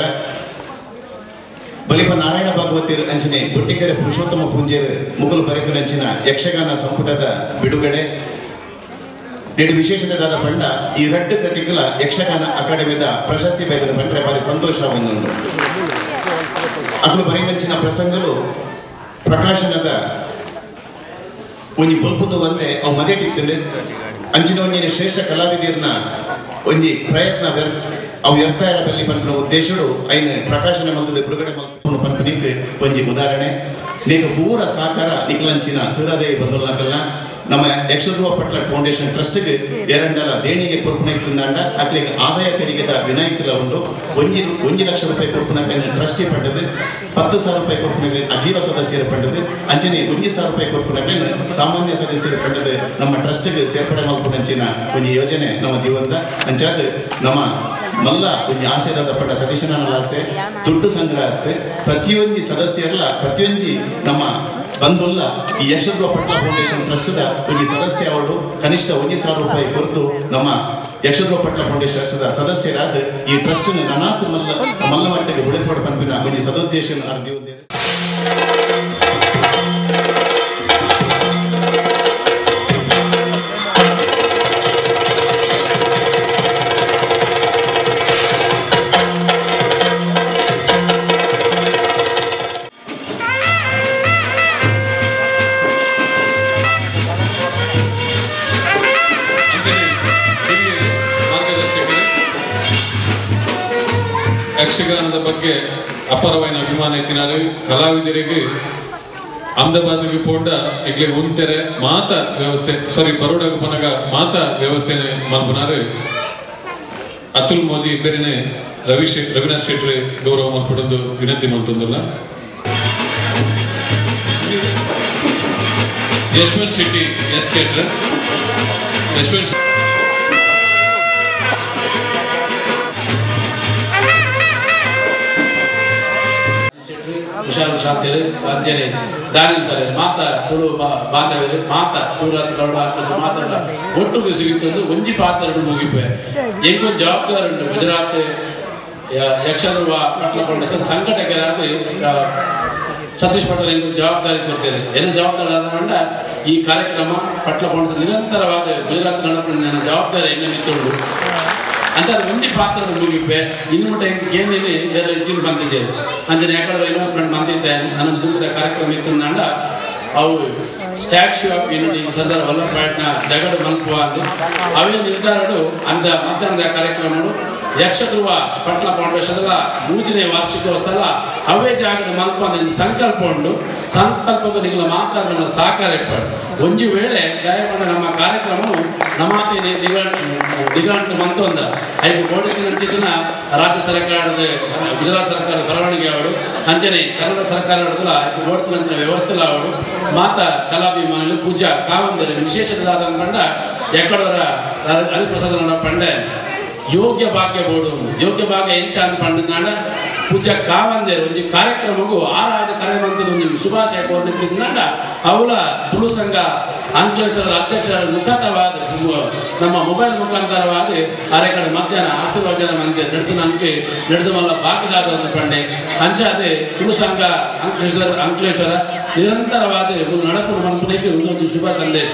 ಬಲಿಪ ನಾರಾಯಣ ಭಾಗವತಿರ್ ಅಂಚನೆ ಗುಟ್ಟಿಕೆರೆ ಪುರುಷೋತ್ತಮ ಪೂಂಜೇರು ಮುಗುಲು ಬರೆತನಂಚಿನ ಯಕ್ಷಗಾನ ಸಂಪುಟದ ಬಿಡುಗಡೆ ನೀಡು ವಿಶೇಷತೆದಾದ ಪಂಡ ಈ 2 ಕೃತಿಗಳ ಯಕ್ಷಗಾನ ಅಕಾಡೆಮಿದ ಪ್ರಶಸ್ತಿ ಬೈದರ ಪಂಡ್ರೆ ಭಾರಿ ಸಂತೋಷ ಒಂದೊಂದು ಅಕಲು ಬರೆಯಂಚಿನ ಪ್ರಸಂಗಗಳು ಪ್ರಕಾಶನದ ಒಂಜಿ ಬೊಲ್ಪುದು ಒಂದೇ ಅವು ಮದೆಟಿತ್ತಂಡೆ ಅಂಚಿನ ಒಂಜಿನ ಶ್ರೇಷ್ಠ ಕಲಾವಿದರ್ನ ಒಂಜಿ ಪ್ರಯತ್ನ ಅವು ವ್ಯರ್ಥ ಬಲ್ಲಿ ಪನ್ಪಿನ ಉದ್ದೇಶಡು ಐನ ಪ್ರಕಾಶನ ಮಲ್ತದೆ ಬಿಡುಗಡೆ ಮಲ್ಪುನು ಪನ್ಪಿನಿಕ್ ಒಂಜಿ ಉದಾಹರಣೆ ನೀಕ ಪೂರ ಸಹಕಾರ ನಿಕ್ಲಂಚಿನ ಸೂರಾದೇವಿ ಬಂದುಲ್ಲಾಕಲ್ಲ ನಮ್ಮ ಯಕ್ಷಧ್ರುವ ಪಟ್ಲ ಫೌಂಡೇಶನ್ ಟ್ರಸ್ಟ್ಗೆ ಎರಡಲ್ಲ ದೇಣಿಗೆ ಕೊರ್ಪುನ ಇತ್ತಿಂದಾಂಡ ಅಟ್ಲಿಗೆ ಆದಾಯ ತೆರಿಗೆದ ವಿನಾಯಿತಿಲ ಉಂಡು 1 ಲಕ್ಷ ರೂಪಾಯಿ ಕೊರ್ಪುನ ಟ್ರಸ್ಟಿ ಪಂಡದು 10,000 ರೂಪಾಯಿ ಕೊರ್ಪುನ ಅಜೀವ ಸದಸ್ಯರು ಪಂಡದು ಅಂಚನೆ 1,000 ರೂಪಾಯಿ ಕೊರ್ಪುನ ಸಾಮಾನ್ಯ ಸದಸ್ಯರು ಪಂಡದು ನಮ್ಮ ಟ್ರಸ್ಟ್ಗೆ ಸೇರ್ಪಡೆ ಮಲ್ಪುನಂಚಿನ ಒಂಜಿ ಯೋಜನೆ ನಮ್ಮ ದಿವಂದ ಅಂಚಾದ ನಮ್ಮ ಮಲ್ಲ ಒಂಜಿ ಆಶಯದ ಪಂಡ ಸತೀಶನ ಆಸೆ ದುಡ್ಡು ಸಂಗ್ರಹ ಪ್ರತಿಯೊಂಜಿ ಸದಸ್ಯರಲ್ಲ ಪ್ರತಿಯೊಂಜಿ ನಮ್ಮ ಬಂಧುಲ್ಲ ಈ ಯಕ್ಷಧ್ರುವ ಪಟ್ಲ ಫೌಂಡೇಶನ್ ಟ್ರಸ್ಟ್ದ ಒಂಜಿ ಸದಸ್ಯ ಅವರು ಕನಿಷ್ಠ 1,000 ರೂಪಾಯಿ ಕೊರತು ನಮ್ಮ ಯಕ್ಷಧ್ರುವ ಪಟ್ಲ ಫೌಂಡೇಶನ್ ಸದಸ್ಯರಾದ ಈ ಟ್ರಸ್ಟ್ ನನಾತ್ ಮಲ್ಲ ಮಲ್ಲ ಮಟ್ಟಕ್ಕೆ ಉಳಿಪೋಡು ಪನ್ಪಿನ ಒಂಜಿ ಸದುದ್ದೇಶ ಅರ್ಜಿ. ಯಕ್ಷಗಾನದ ಬಗ್ಗೆ ಅಪಾರವಾದ ಅಭಿಮಾನ ಇತ್ತಿನಾರು ಕಲಾವಿದರಿಗೆ ಅಹಮದಾಬಾದ್ಗೆ ಪೋಂಡ ಇಗ್ಲೆ ಉಂತೆರೆ ಮಾತ ವ್ಯವಸ್ಥೆ ಸಾರಿ ಬರೋಡಾಗ ಪನಗ ಮಾತ ವ್ಯವಸ್ಥೆ ಮಲ್ಪನಾರು ಅತುಲ್ ಮೋದಿ ಬೇರೆನೆ ರವಿನಾಥ್ ಶೆಟ್ಟಿ ಗೌರವ ಮಲ್ಪಡೊಂದು ವಿನಂತಿ ಮಲ್ತೊಂದುಲ್ಲ. ಯಶವಂತ್ ಶೆಟ್ಟಿ ಎಸ್ ಕೇಟ್ರ ಯಶವಂತ್ ವಿಶಾಲ ಶಾಂತಿಯರು ಅಂಜನೆ ದಾನಿನ್ ಸರ್ ಮಾತ ತುಳು ಬಾಂಧವ್ಯರು ಮಾತ ಸೂರತ್ ಬರೋಡ ಮಾತಾಡ ಒಟ್ಟು ಸಿಗುತ್ತೊಂದು ಒಂಜಿ ಪಾತ್ರ ಮುಗಿಪೆ ಎಂಕೊಂದು ಜವಾಬ್ದಾರಿ ಉಂಟು. ಗುಜರಾತ್ ಯಕ್ಷಧ್ರುವ ಪಟ್ಲ ಫೌಂಡೇಶನ್ ಸಂಘಟಕರಾದ ಸತೀಶ್ ಪಟೇಲ್ ಎಂಗೊಂದು ಜವಾಬ್ದಾರಿ ಕೊಡ್ತೇನೆ. ಏನು ಜವಾಬ್ದಾರಿ ಆದ ಈ ಕಾರ್ಯಕ್ರಮ ಪಟ್ಲ ಫೌಂಡೇಶನ್ ನಿರಂತರವಾದ ಗುಜರಾತ್ ನಡಪು ಜವಾಬ್ದಾರಿ ಎಣ್ಣೆ ಮಿತ್ತುಂಡು ಅಂಚ ಒಂಜಿ ಪಾತ್ರ ಮುಗಿಪೆ ಇನ್ನು ಮುಟ್ಟ ಏನೇನು ಎಲ್ಲ ಹೆಚ್ಚಿನ ಬಂದಿದ್ದೆ ಅಂಚನೆ ಯಾಕಂದ್ರೆ ಅನೌನ್ಸ್ಮೆಂಟ್ ಬಂದಿದ್ದೆ ನನ್ನ ದುಂಬಿದ ಕಾರ್ಯಕ್ರಮ ಇತ್ತು ಅಂದ ಅವು statue of unity Sardar Vallabh ಭಾಯ್ನ ಜಗಡು ಮಲ್ಪುವ ಅಂದು ಅವೇ ನಿರ್ಧಾರಡು ಅಂದ ಮಧ್ಯಾಹ್ನದ ಕಾರ್ಯಕ್ರಮಗಳು ಯಕ್ಷಧ್ರುವ ಪಟ್ಲ ಫೌಂಡೇಶನ್ದ 3ನೇ ವಾರ್ಷಿಕೋತ್ಸವ ಅವೇ ಜಾಗದ ಮಲ್ಪ ಸಂಕಲ್ಪ ಉಂಡು. ಸಂಕಲ್ಪಕ್ಕೂ ನಿಗಳ ಮಾತಾಡೋಣ ಸಹಕಾರ ಇಪ್ಪಾಡು ಒಂಜಿ ವೇಳೆ ದಯಮಾಡಿ ನಮ್ಮ ಕಾರ್ಯಕ್ರಮವು ನಮಾತಿ ನಿಘಂಟು ಮಂತೊಂದ ಐದು ಕೋಟಿ ಚಿತ್ರ ರಾಜ್ಯ ಸರ್ಕಾರದ ಗುಜರಾತ್ ಸರ್ಕಾರದ ಪರವಾನಗಿ ಅವಡು ಅಂಚನೆ ಕನ್ನಡ ಸರ್ಕಾರ ಓಡ್ತಿನ ವ್ಯವಸ್ಥೆ ಅವಡು ಮಾತಾ ಕಲಾಭಿಮಾನಿಗಳು ಪೂಜಾ ಕಾವಂದರೆ ವಿಶೇಷದಾದ ಪಂಡ ಎಕ್ಕಡವರ ಹರಿಪ್ರಸಾದ ಪಂಡೆ ಯೋಗ್ಯ ಭಾಗ್ಯ ಬೋಡು ಯೋಗ್ಯ ಭಾಗ್ಯ ಎಂಚ ಅಂತ ಪಂಡ ಪೂಜಾ ಕಾವಂದೇರು ಒಂಜಿ ಕಾರ್ಯಕ್ರಮಕ್ಕೂ ಆರಾಧ ಕರೆವಂತದ ಒಂಜಿ ಶುಭಾಶಯ ಕೋರ್ನಿತ್ತಿಂದ ಅವಳ ತುಳು ಸಂಘ ಅಂಕಲೇಶ್ವರದ ಅಧ್ಯಕ್ಷರ ಮುಖಾಂತರವಾದ ನಮ್ಮ ಮೊಬೈಲ್ ಮುಖಾಂತರವಾದ ಅರೆಕಡೆ ಮಧ್ಯಾಹ್ನ ಆಶೀರ್ವಚನ ಮಂದಿ ನಡೆದು ನನಗೆ ನಡೆದು ಮಲ್ಲ ಬಾಕಿದಾದ ಅಂತ ಪಂಡೆ ಅಂಚಾದೆ ತುಳು ಸಂಘ ಅಂಕಲೇಶ್ವರ ನಿರಂತರವಾದ ನಡಪು ಮನ್ಪುನಕ್ಕೆ ಒಂದೊಂದು ಶುಭ ಸಂದೇಶ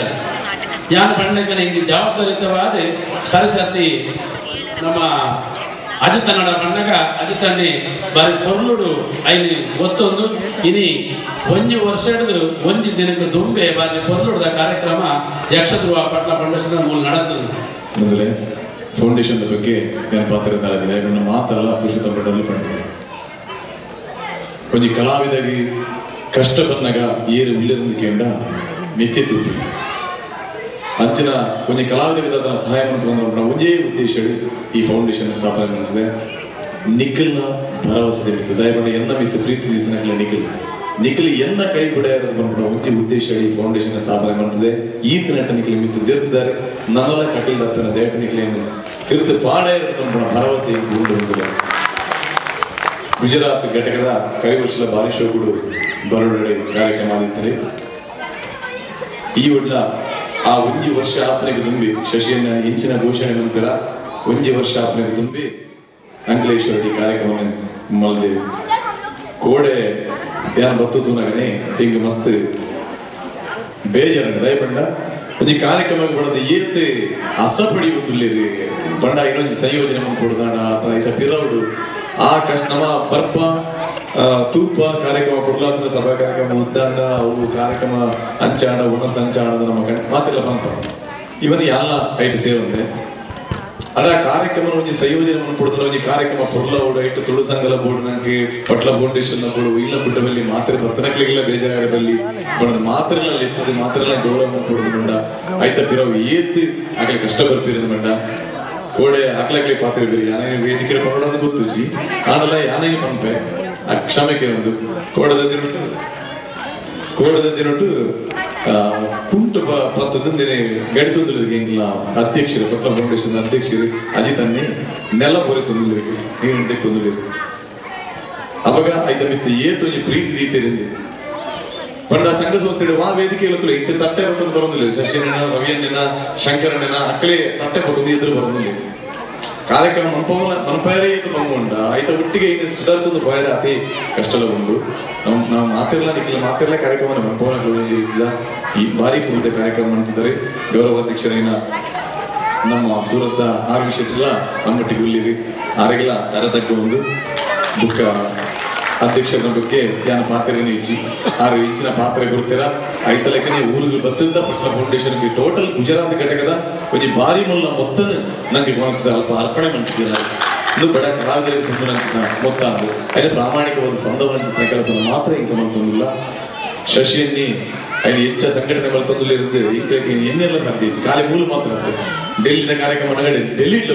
ಯಾನು ಪಂಡಕ್ಕೆ ಹಿಂಗೆ ಜವಾಬ್ದಾರಿತವಾದ ಕರೆಸತಿ ನಮ್ಮ ಅಜಿತನ್ನಡ ಪಣ್ಣಗ ಅಜಿತಣ್ಣಿ ಬಾರಿ ಪೊರ್ಲುಡು ಐನಿ ಒತ್ತೊಂದು ಇನಿ ಒಂಜಿ ವರ್ಷ ಹಿಡಿದು ಒಂಜಿ ದಿನಕ್ಕೆ ದುಂಬೆ ಬಾರಿ ಪೊರ್ಲುಡುದ ಕಾರ್ಯಕ್ರಮ ಯಕ್ಷಧ್ರುವ ಪಟ್ಲ ಫೌಂಡೇಶನ್ ಮೂಲ ನಡೆದು. ಮೊದಲೇ ಫೌಂಡೇಶನ್ ಬಗ್ಗೆ ಏನು ಪಾತ್ರ ಇದ್ದಾಗಿದೆ ಮಾತಲ್ಲ ಪುರುಷೋತ್ತಮ ಪಂಡಲ್ಲಿ ಪಂಡ ಒಂಜಿ ಕಲಾವಿದಾಗಿ ಕಷ್ಟ ಬನ್ನಾಗ ಏರು ಉಳ್ಳಿರಂದು ಕೇಂಡ ಮಿತ್ತಿ ತೂಪಿ ಅಂಚಿನ ಒಂಜಿ ಕಲಾವಿದರಿಗೆ ಸಹಾಯ ಮಾಡ್ಕೊಂಡು ಒಂದೇ ಉದ್ದೇಶ ಈ ಫೌಂಡೇಶನ್ ಸ್ಥಾಪನೆ ಮಾಡ್ತದೆ. ನಿಖಲ್ನ ಭರವಸೆ ಮಿತ್ತು ದಯಮಾಡಿ ಎನ್ನ ಮಿತ್ತು ಪ್ರೀತಿ ನಿಖಲ್ ನಿಖಲ್ ಎನ್ನ ಕೈ ಬಿಡ ಇರೋದು ಬಂದ್ಬಿಟ್ಟು ಒಂಜಿ ಉದ್ದೇಶ ಈ ಫೌಂಡೇಶನ್ ಸ್ಥಾಪನೆ ಮಾಡ್ತದೆ. ಈತ ನಟ ನಿಖಲ್ ಮಿತ್ತು ತಿರ್ತಿದ್ದಾರೆ ನನ್ನೆಲ್ಲ ಕಟೀಲ್ ದಪ್ಪನ ದೇಟ ನಿಖಲೇನು ತಿರ್ತು ಪಾಡ ಇರೋದು ಬಂದ್ಬಿಡ ಭರವಸೆ ಉಂಟು. ಗುಜರಾತ್ ಘಟಕದ ಕರಿವರ್ಷಲ ಬಾರಿಶೋಗುಡು ಬರೋಡೆ ಕಾರ್ಯಕ್ರಮ ಆದಿತ್ತಾರೆ. ಈ ಒಡ್ಲ ಆ ಒಂಜಿ ವರ್ಷ ಆಪನೆಗೆ ತುಂಬಿ ಶಶಿಯನ್ನ ಇಂಚಿನ ಘೋಷಣೆ ನಂತರ ಒಂಜಿ ವರ್ಷ ಆಪನೆಗೆ ತುಂಬಿ ಅಂಕಲೇಶ್ವರ ಕಾರ್ಯಕ್ರಮ ಮಲ್ದೆ ಕೋಡೆ ಯಾರು ಬತ್ತು ತೂನಗನೆ ಹಿಂಗೆ ಮಸ್ತ್ ಬೇಜಾರ ದಯಪಂಡ ಒಂಜಿ ಕಾರ್ಯಕ್ರಮಕ್ಕೆ ಬಡದ ಏತ್ ಅಸಪಡಿ ಒಂದುಲ್ಲೇರಿ ಬಂಡ ಇನ್ನೊಂಜಿ ಸಂಯೋಜನೆ ಮಾಡ್ಕೊಡ್ದಾಣ ಅಥವಾ ಇತ ಪಿರೌಡು ಆ ಕಷ್ಟ ನಮ್ಮ ಬರ್ಪ ತೂಪ ಕಾರ್ಯಕ್ರಮ ಪುರ್ಲಾತ್ನ ಸಭಾ ಕಾರ್ಯಕ್ರಮ ಉದ್ದಾಂಡ ಅವು ಕಾರ್ಯಕ್ರಮ ಅಂಚಾಡ ವನಸ ಅಂಚಾಡ ನಮ್ಮ ಕಣ್ ಮಾತಿಲ್ಲ ಪಂಪ ಇವನ್ ಎಲ್ಲ ಐಟ್ ಸೇರುವಂತೆ ಅಡ ಕಾರ್ಯಕ್ರಮ ಒಂಜಿ ಸಂಯೋಜನೆ ಕೊಡ್ತಾರೆ ಒಂಜಿ ಕಾರ್ಯಕ್ರಮ ಪುರ್ಲ ಓಡು ಐಟ್ ತುಳು ಸಂಘಲ ಬೋರ್ಡ್ ನಂಗೆ ಪಟ್ಲ ಫೌಂಡೇಶನ್ ಬೋರ್ಡು ಇಲ್ಲ ಬಿಟ್ಟಬಲ್ಲಿ ಮಾತ್ರೆ ಬತ್ತನಕ್ಲಿಗೆಲ್ಲ ಬೇಜಾರಾಗಬಲ್ಲಿ ಬಣ್ಣದ ಮಾತ್ರೆಲ್ಲ ಎತ್ತದ ಮಾತ್ರೆಲ್ಲ ಗೌರವ ಕೊಡುದು ಬಂಡ ಐತ ಪಿರವು ಏತ್ ಆಗಲಿ ಕಷ್ಟ ಬರ್ಪಿರೋದು ಬಂಡ ಕೋಡೆ ಆಕ್ಲಕ್ಲಿ ಪಾತ್ರೆ ಬೇರೆ ಯಾನೇ ವೇದಿಕೆ ಪಡೋದು ಗೊತ್ತುಜಿ ಆನಲ್ಲ ಯಾನೇ ಪಂಪೆ ಆ ಕ್ಷಮೆಗೆ ಒಂದು ಕೋಡದ ದಿನಟು ಕುಂಟು ಪತ್ತದ ಗಡಿತೊಂದಿರಿಗೆ ಎಂಗ್ಲ ಅಧ್ಯಕ್ಷರು ಪಟ್ಲ ಫೌಂಡೇಶನ್ ಅಧ್ಯಕ್ಷರು ಅಜಿತನ್ನಿ ನೆಲ ಪೊರಿಸೊಂದಿರಿಗೆ ನೀನು ತೆಕ್ಕೊಂದಿರಿ ಅವಾಗ ಐತ ಮಿತ್ತ ಏತು ಒಂಜಿ ಪ್ರೀತಿ ದೀತೆರಿಂದ ಪಂಡ ಸಂಘ ಸಂಸ್ಥೆ ವಾ ವೇದಿಕೆ ಇಲ್ಲತ್ತಲ್ಲ ಇತ್ತ ತಟ್ಟೆ ಬತ್ತೊಂದು ಬರೋದಿಲ್ಲ ಶಶಿಯಣ್ಣ ರವಿಯಣ್ಣ ಶಂಕರಣ್ಣನ ಅಕ್ಕಲೇ ತಟ್ಟೆ ಬತ್ತೊಂದು ಎದುರು ಬರೋದಿಲ್ಲ ಕಾರ್ಯಕ್ರಮ ಮನ್ಪವನ ಮನ್ಪಾಯರೇ ಇದು ಬಂಗುಂಡ ಆಯ್ತ ಒಟ್ಟಿಗೆ ಇನ್ನು ಸುಧಾರಿತೊಂದು ಬಾಯರ ಅತಿ ಕಷ್ಟಲ ಉಂಡು ನಮ್ಮ ನಾವು ಮಾತಿರಲ್ಲ ನಿಖಿಲ ಮಾತಿರಲ್ಲ ಕಾರ್ಯಕ್ರಮ ಮನ್ಪವನ ಈ ಬಾರಿ ಪೂರ್ಣ ಕಾರ್ಯಕ್ರಮ ಅಂತಿದ್ದಾರೆ. ಗೌರವಾಧ್ಯಕ್ಷರೈನ ನಮ್ಮ ಸೂರತ್ದ ಆರ್ ವಿ ಶೆಟ್ಟಿಲ ನಮ್ಮೊಟ್ಟಿಗೆ ಉಲ್ಲಿರಿ ಆರೆಗಳ ತರತಕ್ಕ ಒಂದು ಬುಕ್ಕ ಅಧ್ಯಕ್ಷರ ಬಗ್ಗೆ ಯಾನ ಪಾತ್ರೆನ ಇಜ್ಜಿ ಆರು ಇಂಚಿನ ಪಾತ್ರೆ ಕೊಡ್ತೀರಾ ಐತಲೆಕ್ಕನೆ ಊರಿಗೆ ಬತ್ತಿದ್ದ ಪಟ್ಲ ಫೌಂಡೇಶನ್ ಟೋಟಲ್ ಗುಜರಾತ್ ಘಟಕದ ಒಂಜಿ ಬಾರಿ ಮುಲ್ಲ ಮೊತ್ತನ ನಂಗೆ ಕೊಣತದ ಅಲ್ಪ ಅರ್ಪಣೆ ಮಾಡ್ತಿದ್ದೀರ. ಇದು ಬಡ ಕಲಾವಿದರಿಗೆ ಸಂದ ಮೊತ್ತ ಅದು അതിന് ಪ್ರಾಮಾಣಿಕವಾದ ಸಂದವಂಚಿನ ಕೆಲಸ ಮಾತ್ರ ಇಂಕ ಮಂತೊಂದಿಲ್ಲ. ಶಶಿಯನ್ನಿ അതിന് ಹೆಚ್ಚ ಸಂಘಟನೆ ಮಲ್ತೊಂದಿಲ್ಲ ಇಂಕ ಎನ್ನೆಲ್ಲ ಸಾಧ್ಯ ಇಜ್ಜಿ ಖಾಲಿ ಮೂಲ ಮಾತ್ರ ಡೆಲ್ಲಿದ ಕಾರ್ಯಕ್ರಮ ಡೆಲ್ಲಿ ಇಟ್ಲ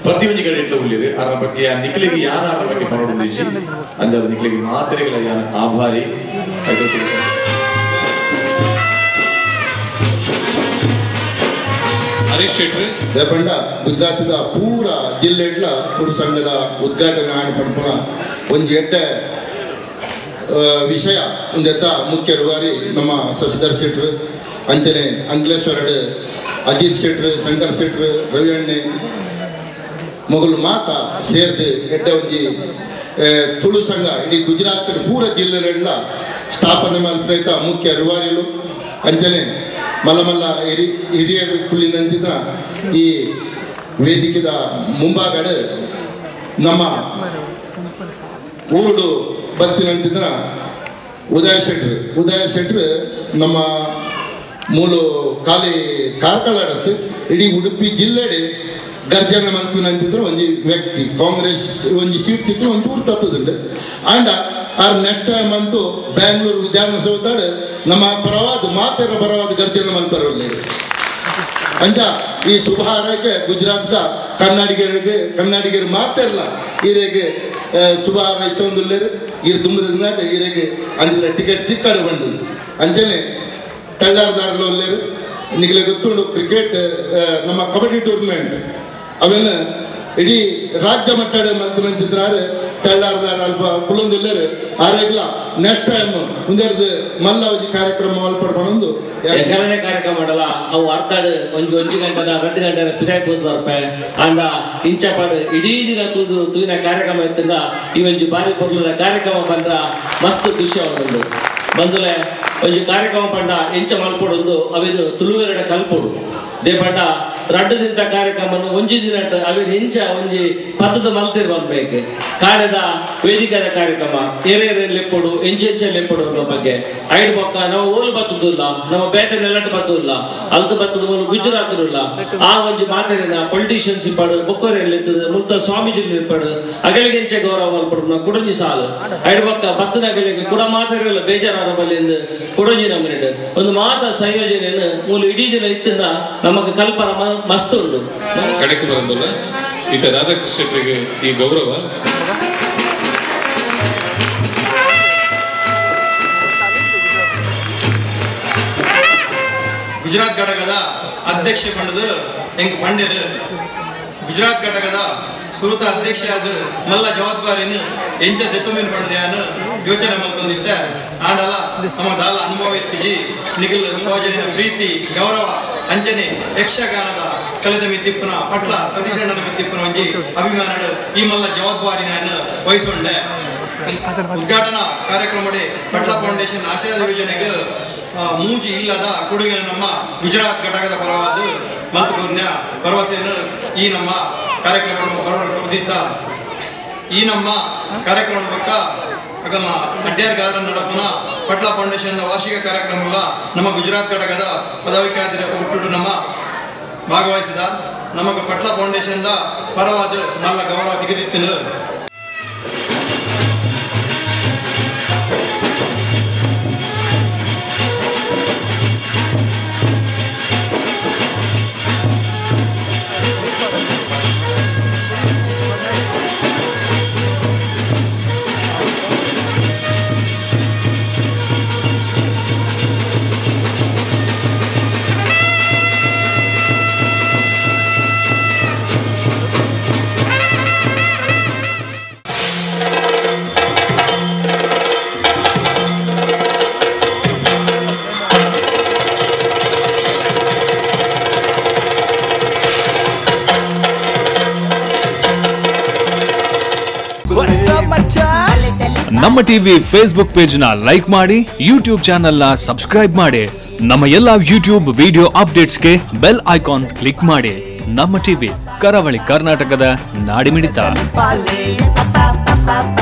ಪ್ರತಿಯೊಂದು ಕಡೆ ಇಟ್ಲ ಉಳ್ಳಿರಿ ಅದರ ಬಗ್ಗೆ ಆ ನಿಖಲಿಗೆ ಯಾರ ಅದರ ಬಗ್ಗೆ ಪರಡೊಂದಿಜ್ಜಿ ಅಂಜಾದ ನಿಖಲಿಗೆ ಮಾತ್ರೆಗಳ ಯಾನ ಆಭಾರಿ. ಹರೀಶ್ ಶೆಟ್ಟಿ ದೇಪಂಡ ಗುಜರಾತದ ಪೂರ ಜಿಲ್ಲೆಡ್ಲ ತುಳು ಸಂಘದ ಉದ್ಘಾಟನೆ ಆಣಿ ಪನ್ಪುನ ಒಂಜಿ ಎಡ್ಡೆ ವಿಷಯ ಒಂದೆತ್ತ ಮುಖ್ಯ ರೂವಾರಿ ನಮ್ಮ ಶಶಿಧರ್ ಶೆಟ್ರು ಅಂಚನೆ ಅಂಕಲೇಶ್ವರಡ್ ಅಜಿತ್ ಶೆಟ್ರು ಶಂಕರ್ ಶೆಟ್ರು ರವಿ ಅಣ್ಣೆ ಮೊಗಲು ಮಾತ ಸೇರ್ದು ಎಡ್ಡೆ ಒಂಜಿ ತುಳು ಸಂಘ ಇಡೀ ಗುಜರಾತ್ ಪೂರ ಜಿಲ್ಲೆಲೆಲ್ಲ ಸ್ಥಾಪನೆ ಮಲ್ಪೇತ ಮುಖ್ಯ ರೂವಾರಿಲು ಅಂಚನೆ ಮಲ್ಲ ಮಲ್ಲ ಹಿರಿಯರು ಕುಳ್ಳಿನಂತಿದ್ರ ಈ ವೇದಿಕೆದ ಮುಂಭಾಗಡೆ ನಮ್ಮ ಊರು ಬರ್ತೀನಂತಿದ್ರ ಉದಯ ಶೆಟ್ರು ಉದಯ ಶೆಟ್ರು ನಮ್ಮ ಮೂಲ ಖಾಲಿ ಕಾರ್ಕಳಡತ್ತು ಇಡೀ ಉಡುಪಿ ಜಿಲ್ಲೆಡೆ ಗರ್ಜನೆ ಮಲ್ತಿನಂತಿದ್ರು ಒಂಜಿ ವ್ಯಕ್ತಿ ಕಾಂಗ್ರೆಸ್ ಒಂಜಿ ಸೀಟ್ ತಿತ್ತು ಒಂದು ಊರು ತತ್ತದುಂಡು ಆಂಡ ಆರ್ ನೆಕ್ಸ್ಟ್ ಟೈಮ್ ಅಂತೂ ಬ್ಯಾಂಗ್ಳೂರು ವಿಧಾನಸೌಧಡ್ ನಮ್ಮ ಪರವಾದ ಮಾತೆರ ಪರವಾದ ಗರ್ಜನೆ ಮಲ್ಪರಲ್ಲ. ಅಂಚ ಈ ಶುಭ ಹಾರೈಕೆ ಗುಜರಾತ್ದ ಕನ್ನಡಿಗರಿಗೆ ಕನ್ನಡಿಗರು ಮಾತಿರಲ್ಲ ಈರೆಗೆ ಶುಭ ಹಾರೈಸೊಂದುಲ್ಲೇರು ಈರು ದುಂಬದ ನಾಟ ಈರೆಗೆ ಅಂಚಿದ್ರೆ ಟಿಕೆಟ್ ತಿಕ್ಕಡು ಬಂದು ಅಂಚನೆ ತಳ್ಳಾರ್ದಾರ್ಲ ಒಲ್ಲೇರು ನಿಗಲೆ ಗೊತ್ತುಂಡು ಕ್ರಿಕೆಟ್ ನಮ್ಮ ಕಬಡ್ಡಿ ಟೂರ್ನಮೆಂಟ್ ಅವೆಲ್ಲ ಇಡೀ ರಾಜ್ಯ ಮಟ್ಟದ ಮಲ್ತನಂತಿದ್ದಾರೆ ತಳ್ಳಾರ್ದಾರ ಅಲ್ಪ ಕುಲೊಂದಿಲ್ಲೇರು ಆರೇಗ್ಲ ನೆಕ್ಸ್ಟ್ ಟೈಮ್ ಒಂದೆರಡು ಮಲ್ಲ ಒಂಜಿ ಕಾರ್ಯಕ್ರಮ ಮಲ್ಪಡ್ಕೊಂಡು ಎಕರನೇ ಕಾರ್ಯಕ್ರಮ ಮಾಡಲ್ಲ ಅವು ಅರ್ಧಾಡು ಒಂಜಿ ಒಂಜಿ ಗಂಟೆದ 2 ಗಂಟೆ ಪಿದಾಯಿ ಪೋದು ಬರ್ಪೆ ಅಂಡ ಇಂಚಪಾಡು ಇಡೀ ದಿನ ತೂದು ತೂವಿನ ಕಾರ್ಯಕ್ರಮ ಇತ್ತಿಂದ ಈ ಒಂಜಿ ಬಾರಿ ಪೊರ್ಲದ ಕಾರ್ಯಕ್ರಮ ಬಂದ ಮಸ್ತ್ ಖುಷಿ ಆವೊಂದುಂಡು ಬಂದುಲೆ ಒಂಜಿ ಕಾರ್ಯಕ್ರಮ ಪಂಡ ಇಂಚ ಮಲ್ಪೊಡೊಂದು ಅವಿದು ತುಳುವೆರಡ ಕಲ್ಪೊಡು they ಪಂಡ ರಡ್ಡು ದಿನದ ಕಾರ್ಯಕ್ರಮವನ್ನು ಒಂಜಿ ದಿನ ಅವಿರು ಇಂಚ ಒಂಜಿ ಪತ್ತದ ಮಲ್ತಿರ್ ಬರ್ಬೇಕು ಕಾರ್ಯದ ವೇದಿಕೆದ ಕಾರ್ಯಕ್ರಮ ಏರೇರೆ ಲೆಪ್ಪೊಡು ಎಂಚೆಂಚೆ ಲೆಪ್ಪೊಡು ಅನ್ನೋ ಬಗ್ಗೆ ಐಡ್ ಬೊಕ್ಕ ನಾವು ಓಲು ಬತ್ತದಿಲ್ಲ ನಮ್ಮ ಬೇತೆ ನೆಲಟ್ ಬತ್ತದಿಲ್ಲ ಅಲ್ತು ಬತ್ತದ ಮೂಲ ಗುಜರಾತ್ ಇಲ್ಲ ಆ ಒಂಜಿ ಮಾತೆರಿನ ಪೊಲಿಟಿಷಿಯನ್ಸ್ ಇಪ್ಪಾಡು ಬೊಕ್ಕೋರೆ ಮುಲ್ತ ಸ್ವಾಮೀಜಿ ಇಪ್ಪಾಡು ಅಗಲಿಗೆಂಚೆ ಗೌರವ ಮಲ್ಪಡು ಕುಡಂಜಿ ಸಾಲು ಐಡ್ ಬೊಕ್ಕ ಬತ್ತನ ಅಗಲಿಗೆ ಕುಡ ಮಾತೆರೆಲ್ಲ ಬೇಜಾರಾರ ಬಲ್ಲಿಂದ ಕುಡಂಜಿ ನಮ್ಮನಿಡು ಒಂದು ಮಾತ ಸಂಯೋಜನೆಯನ್ನು ಮೂಲ ಇಡೀ ದಿನ ಇತ್ತಿಂದ ನಮಗೆ ಕಲ್ಪರ ಮಸ್ತ್ ಉಂಡು ಕಡೆಗೆ ಬರೋದಿಲ್ಲ ಈತ ರಾಧಾಕೃಷ್ಣ ಶೆಟ್ಟರಿಗೆ ಈ ಗೌರವ. ಗುಜರಾತ್ ಘಟಕದ ಅಧ್ಯಕ್ಷ ಪಂಡದು ಎಂಕ್ ಪಂಡ್ಯರು ಗುಜರಾತ್ ಘಟಕದ ಸುರುತ ಅಧ್ಯಕ್ಷ ಆದ ಮಲ್ಲ ಜವಾಬ್ದಾರಿನ ಎಂಚ ದೆತ್ತೊಂಬಿನ ಪಂಡದ ಯೋಚನೆ ಮಲ್ತೊಂದಿತ್ತೆ ಆಂಡಲ ನಮ್ಮ ದಾಲ ಅನುಭವ ಇತ್ತೀಚಿ ನಿಖಿಲ್ ತೋಜನ ಪ್ರೀತಿ ಗೌರವ ಅಂಚನೆ ಯಕ್ಷಗಾನದ ಕಲಿತ ಮಿತ್ತಿಪ್ಪನ ಪಟ್ಲ ಸತೀಶಣ್ಣನ ಮಿತ್ತಿಪ್ಪನ ಒಂಜಿ ಅಭಿಮಾನಡು ಈ ಮಲ್ಲ ಜವಾಬ್ದಾರಿನ ವಹಿಸೊಂಡೆ. ಉದ್ಘಾಟನಾ ಕಾರ್ಯಕ್ರಮಡೆ ಪಟ್ಲ ಫೌಂಡೇಶನ್ ಆಶೀರ್ವಾದ ಯೋಜನೆಗೆ ಮೂಜಿ ಇಲ್ಲದ ಕೊಡುಗೆ ನಮ್ಮ ಗುಜರಾತ್ ಘಟಕದ ಪರವಾದ ಮಲ್ತಪೂರ್ಣ ಭರವಸೆಯನ್ನು ಈ ನಮ್ಮ ಕಾರ್ಯಕ್ರಮವನ್ನು ಹೊರದಿದ್ದ ಈ ನಮ್ಮ ಕಾರ್ಯಕ್ರಮ ಪಕ್ಕ ಅಗಲ್ನ ಅಡ್ಯಾರ್ ಗಾರ್ಡನ್ ನಡಪುನ ಪಟ್ಲ ಫೌಂಡೇಶನ್ ವಾರ್ಷಿಕ ಕಾರ್ಯಕ್ರಮಗಳ ನಮ್ಮ ಗುಜರಾತ್ ಘಟಕದ ಪದಾಧಿಕಾರಿ ಹುಟ್ಟುಡು ನಮ್ಮ ಭಾಗವಹಿಸಿದ ನಮಗೆ ಪಟ್ಲ ಫೌಂಡೇಶನ್ ಪರವಾದ ಮಲ್ಲ ಗೌರವ ತೆಗೆದಿತ್ತು. ನಮ್ಮ ಟಿವಿ ಫೇಸ್ಬುಕ್ ಪೇಜ್ ನ ಲೈಕ್ ಮಾಡಿ, ಯೂಟ್ಯೂಬ್ ಚಾನೆಲ್ ನ ಸಬ್ಸ್ಕ್ರೈಬ್ ಮಾಡಿ, ನಮ್ಮ ಎಲ್ಲಾ ಯೂಟ್ಯೂಬ್ ವಿಡಿಯೋ ಅಪ್ಡೇಟ್ಸ್ಗೆ ಬೆಲ್ ಐಕಾನ್ ಕ್ಲಿಕ್ ಮಾಡಿ. ನಮ್ಮ ಟಿವಿ, ಕರಾವಳಿ ಕರ್ನಾಟಕದ ನಾಡಿಮಿಡಿತ. Pa pa pa pa.